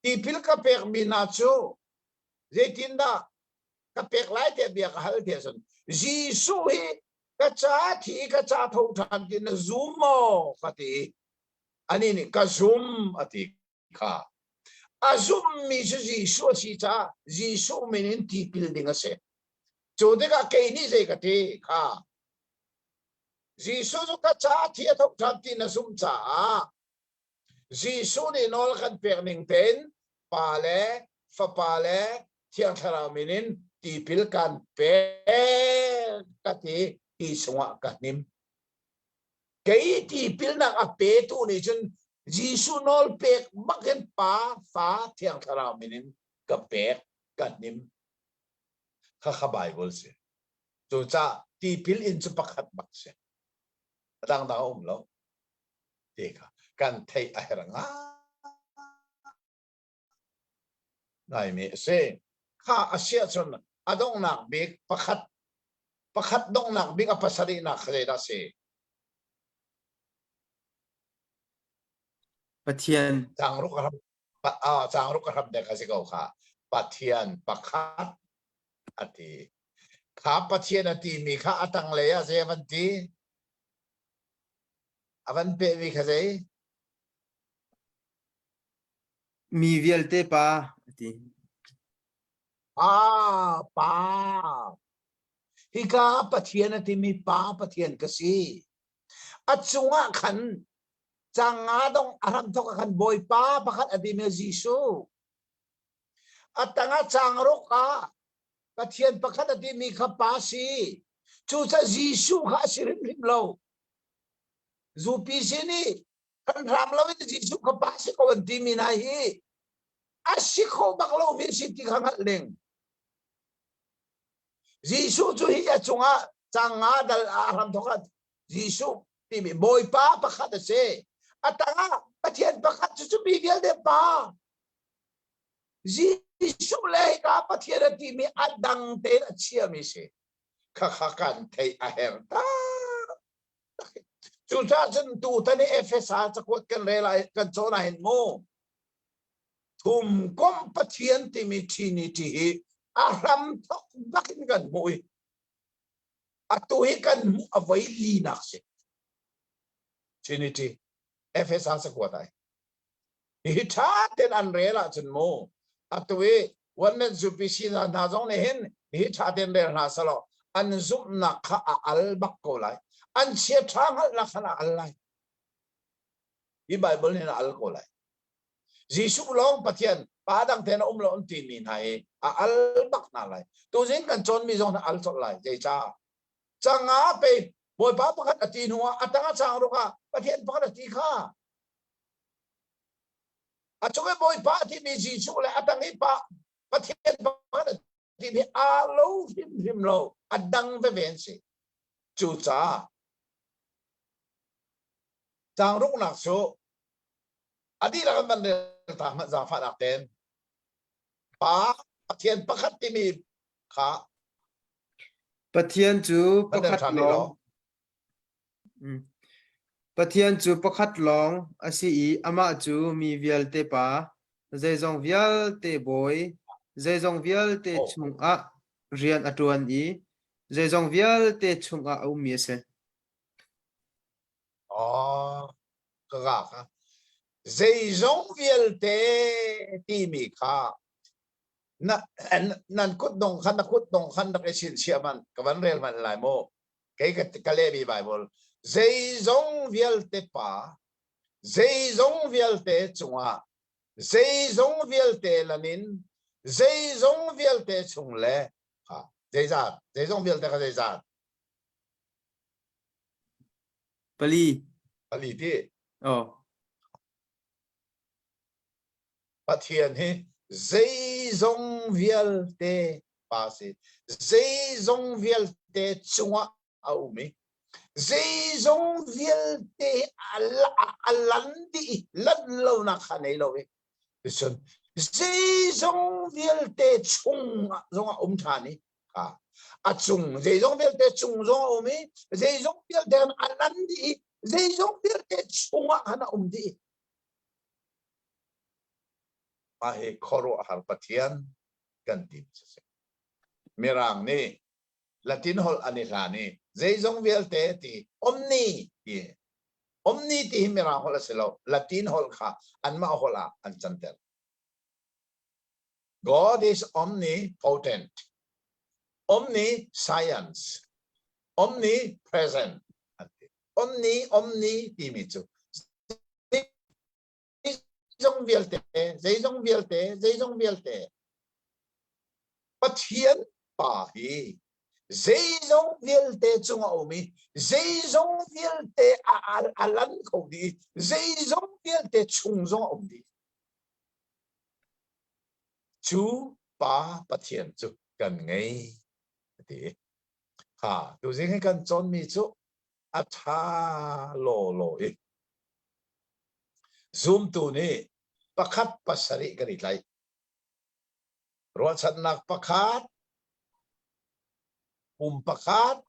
Tipil ka pekmi hna cu zeitindah ka pek lai tiah bia ka hal tiah cun Jesuh hi ka ca thi ka ca tho ṭhan ti na zum maw ka ti ani nih ka zum a ti kha a zummi cu Jesuh a si caah Jesuh min in tipil ding a si cu tikah kei nih zei ka ti kha Jesuh cu ka ca thi a tho ṭhan ti na zumh caah Jesuh nih nawl a kan pek ning tein Pa le Fapa le Thiang Thlarau min in tipil kan pek ka ti ti chungah ka hnim. Kei tipilnak a petu nih cun Jesuh nawl pek bakin Pa, Fa, Thiang Thlarau min in ka pek ka hnim. Khakha Bible si. Cucaah tipil in cu pakhat bak si. A dangdang a um lo. Ti kha kan theih a herh ngaimi a si. Kha a si ahcun a donghnak bik pakhat pakhat donghnak bik a pasarihnak kha zeidah a si? Pathian. Changruk a hram changruk a hram dek a si ko kha. Pathian pakhat a ti. Kha Pathian a timi kha a tanglei ah zei a van ti? A van pehmi kha zei? Mi vialte pa a ti. Ah, pa. Hika Pathian a timi pa Pathian ka si. A cungah khan canga dong a hramthok ah khan Bawipa pakhat a timi Jesuh. A tangah changruk ah Pathian pakhat a timi kha pa si. Cucaah Jesuh kha a si hrimhrim lo. Zupi sin i kan hram lo in Jesuh kha pa si ko an timi hna hi a si kho bak lomi si ti kha hngalh ding. Jesuh cu hi a cungah canga dal ah hramthok ah Jesuh timi Bawipa pakhat a si. A tangah Pathian pakhat cu cu mi vialte pa. Jesuh le hika Pathian a timi a dang tein a chiami si. Khakha kan theih a herh tak. Cucaah cun tutan i Efesa cakuat kan rel ah kan cawn ah hin mu thumkomh Pathian timi Trinity hi a hram thok bak in kan hmuh i atu hi kan hmuh a voi linak si Trinity Efesa cakuat ai Hihi ṭha tein an rel ahcun mu atu i One UPC hna zong nih hin hihi ṭha tein rel hna selaw an zumhnak kha a al bak ko lai. An chia ṭha hngalhnak khan a al lai. Hi Bible nih a al ko lai. Jesuh lawng Pathian pa dang tein a um lo an timi hna hi a al bak hna lai. Tuzing kan cawnmi zong a al colh lai. Zeicah? Canga pe Bawipa pakhat a ti hnu ah a tang a chang ruk ah Pathian pakhat a ti kha A cung i Bawipa a timi Jesuh le a tang i pa Pathian pakhat a. timi aa lo hrimhrim lo, a dang veve an si. Cucaah caang ruknak cu a dihlak an van rel ta hmanh zaangfahnak tein Pa Pathian pakhat timi kha Pathian cu pakhat lawng mm. Pathian cu pakhat lawng a si i amah cu mi vialte Pa, zeizong vialte Bawi, zeizong vialte Oh. chungah rian a ṭuan i zeizong vialte chungah a ummi a si. Oh, ka ka kha. Zeizong vialte timi kha na nan kut dong khan na kut dong khan rak i chinchiah man ka van rel man lai mu kei ka ka lehmi Bible zeizong vialte pa zeizong vialte cungah zeizong vialte lanin zeizong vialte chung le kha zeizat zeizong vialte kha zeizat Pali. Pali ti. Oh. Pathian hi zeizong vialte pa si. Zeizong vialte cungah a um i zeizong vialte a lan dih lan lonak kha nei lo i cun zeizong vialte chung zongah um ṭhan i a cung zeizong vialte cung zong a um i zeizong vialte a lan dih i zeizong vialte chungah khan a um dih. Mah hi khuaruahhar Pathian kan ti si. Mirang nih Latin holh an i hlan i zeizong vialte ti omni ti omni ti hi Mirang holh a si lo Latin holh kha anmah holh ah an canter. God is omnipotent, omniscience, omnipresent. Omni, omni timi cu zeizong vialte, zeizong vialte, zeizong vialte. Pathian Pa hi zeizong vialte cung a um i zeizong vialte a, a lan kho dih zeizong vialte chung zong a um dih. Cu Pa Pathian cu kan ngei a ti. Kha tuzing hi kan cawnmi cu a ṭha lawlaw i zumtu nih pakhat pasarih kan i tlaih. Ruahchannak pakhat, pum pakhat,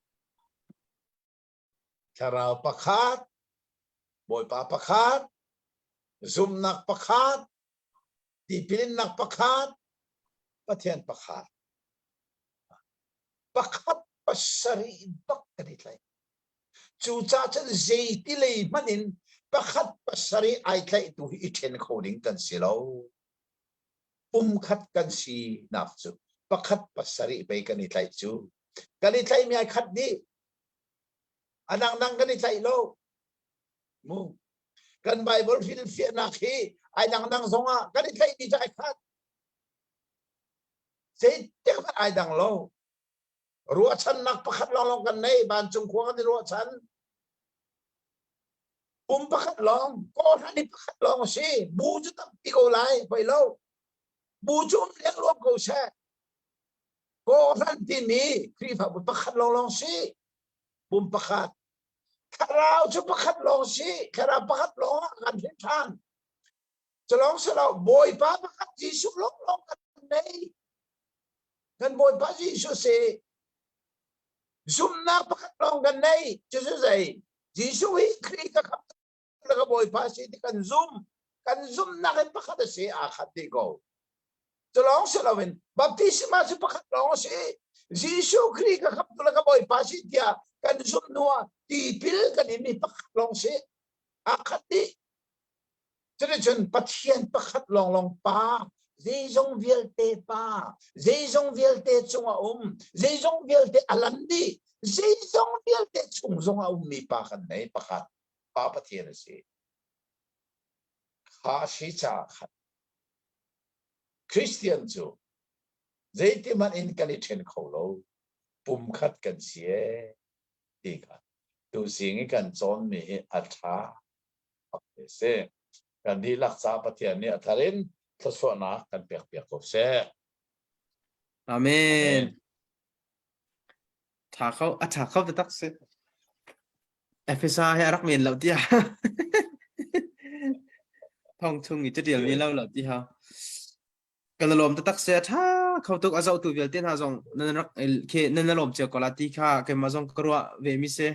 thlarau pakhat, Bawipa pakhat, zumhnak pakhat, tipilinnak pakhat, Pathian pakhat. Pakhat pasarih bak kan i tlaih. Cucaah cun zeiti lei hmanh in pakhat pasarih ai tlaihtu hi i ṭhen kho ding kan si lo. Pumkhat kan sinak cu pakhat pasarih pei kan i tlaih cu. Kan i tlaihmi ai khat dih. A dangdang kan i tlaih lo. Mu. Kan Bible hrilhfiahnak hi ai dangdang zongah kan i tlaihmi cu ai khat. Zeitik hmanh ai dang lo. Ruahchannak pakhat lawnglawng kan nei. Vancung khua kan i ruahchan. Pum pakhat lawng, kawhhran i pakhat lawng a si. Bu cu tampi ko lai, poi lo. Bu cu um lengluang ko seh. Kawhhran timi Khrihfabu pakhat lawnglawng si. Pum pakhat. Thlarau cu pakhat lawng si. Thlarau pakhat lawng ah kan hrin ṭhan. Cu lawng si lo, Bawipa pakhat Jesuh lawnglawng kan nei. Kan Bawipa Jesuh si. Zumhnak pakhat lawng kan nei. Cucu zei? Jesuh hi Khrih ka khamh ka Bawipa si ti kan zum. Kan zumhnak in pakhat a si, aa khat dih ko. Cu lawng si loin baptisma cu pakhat lawng a si. Jesuh Khrih ka khamhtu le ka Bawipa si tiah kan zumh hnu ah tipil kan inmi pakhat lawng si. Aa khat dih. Cuticun Pathian pakhat lawnglawng Pa, zeizong vialte Pa, zeizong vialte cung a um, zeizong vialte a lan dih, zeizong vialte chung zong a ummi Pa kan nei pakhat, Pa Pathian a si. Kha si caah khan Christian cu zeitihmanh in kan i ṭhen kho lo, pumkhat kan si ee ti kha tuzing i kan cawnmi hi a ṭha si. Kan dihlak ca Pathian nih a thar in thluachuahnak kan pekpiak ko seh. Amen. Tha kho a tha kho taktak si. Efesa he a rak men lo tiah. Thong chung i catial mi lo lo ti ha. Kan lawm taktak si a tha kho tuk a zohtu vialte hna zong nan rak khi nan lawm cio ko la ti kha keimah zong ka ruah ve mi si.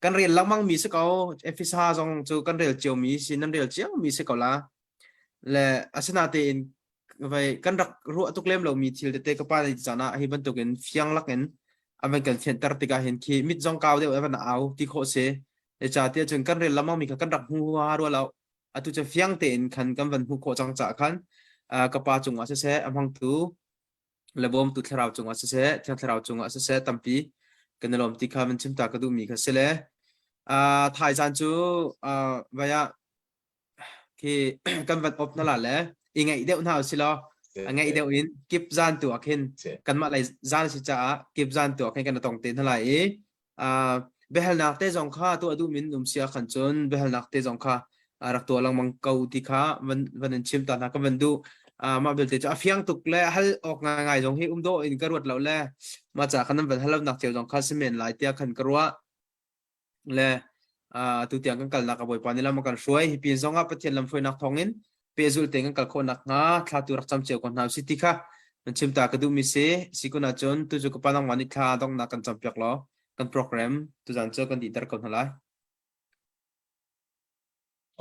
Kan rel lengmang mi si ko Efesa zong cu kan rel cio mi si nan rel cio mi si ko la. Le asinatein vai kan rak ruah tuk lem lomi thil tete ka pa nih caan ah hi bantukin fiang lakin a van kan fianter tikah hin khi mit zong kau deuh a van au ti khawh si ca tiah cun kan rel lamang mi kha kan rak hmu ha rua lo atu cu fiang tein khan kan van hmuh khawh cang caah khan ka pa cungah siseh a hmangtu le bawmtu thlarau cungah siseh thiang thlarau cungah siseh tampi kan i lawm ti kha van chim ta ka duhmi kha si le thaizan cu vai ah khi kan van op na la le i ngaih deuh hna si law a ngaih deuh in kip zan tu ah khin kanmah lei zan si caah kip zan tu ah khin kan tong te hna lai i biahalnak te zong kha tuah duh min um sia khan cun biahalnak te zong kha rak tuah lengmang ko ti kha van van in chim ta hna ka van duh mah belte cu a fiang tuk le hal awk ngai ngai zong hi um dawh in ka ruat lo le mah ca khan nan van hal nak cio zong kha si men lai tiah khan ka ruah le tu tiang kan kalnak a Bawipa nih lam a kan hruai hi pin zongah Pathian lamhruainak thawngin pehzulh tein kan kal khawh nakhnga thla tu rak cam cio ko hna usih ti kha nan chim ta ka duhmi si si kun ahcun tu cu ka pa nangmah nih thla donghnak kan campiak law kan program tuzan cu kan dihter ko hna lai.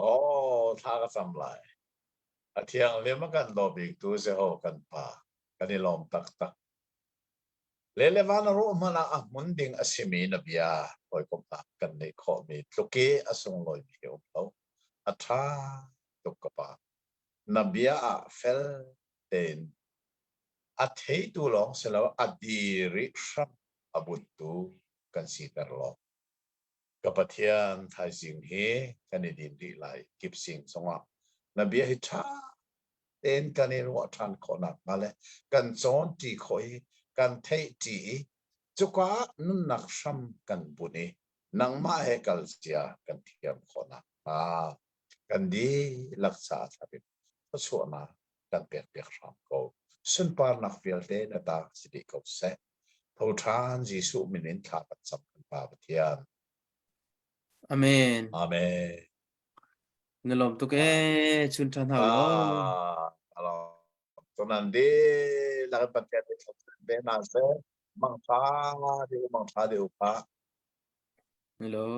Oh, thla ka cam lai. A thianghlim a kan daw biktu Jehovah kan Pa, kan i lawm taktak. Le le van a rawh hmanh ah a hmun ding a simi na bia hawikomhnak kan neih khawhmi tluk i a sunglawimi hi um lo. A ṭha tuk ka pa. Na bia ah fel tein a theitu lawng si lo a dir i hram a bunhtu kan siter law. Ka Pathian thaizing hi kan i din rih lai kipsing zongah na bia hi ṭha tein kan i ruah ṭhan khawh nakhnga le kan cawn ṭi khawh i kan theih ṭi i cuka ah nunnak hram kan bunh i nangmah he kal cia kan thiam khawh nakhnga kan dihlak caah thar in thluachuahnak kan pekpiak hram ko. Sunparnak vialte na ta si dih ko seh. Tho ṭhan Jesuh min in thla kan cam kan Pa Pathian. Amen. Amen. Na lawm tuk ee, chun ṭhan hau law. Ah, Tunan dihlak in Pathian nih thluachuah pe hna seh. Mangṭha deuh, mangṭha deuh pa. Hello.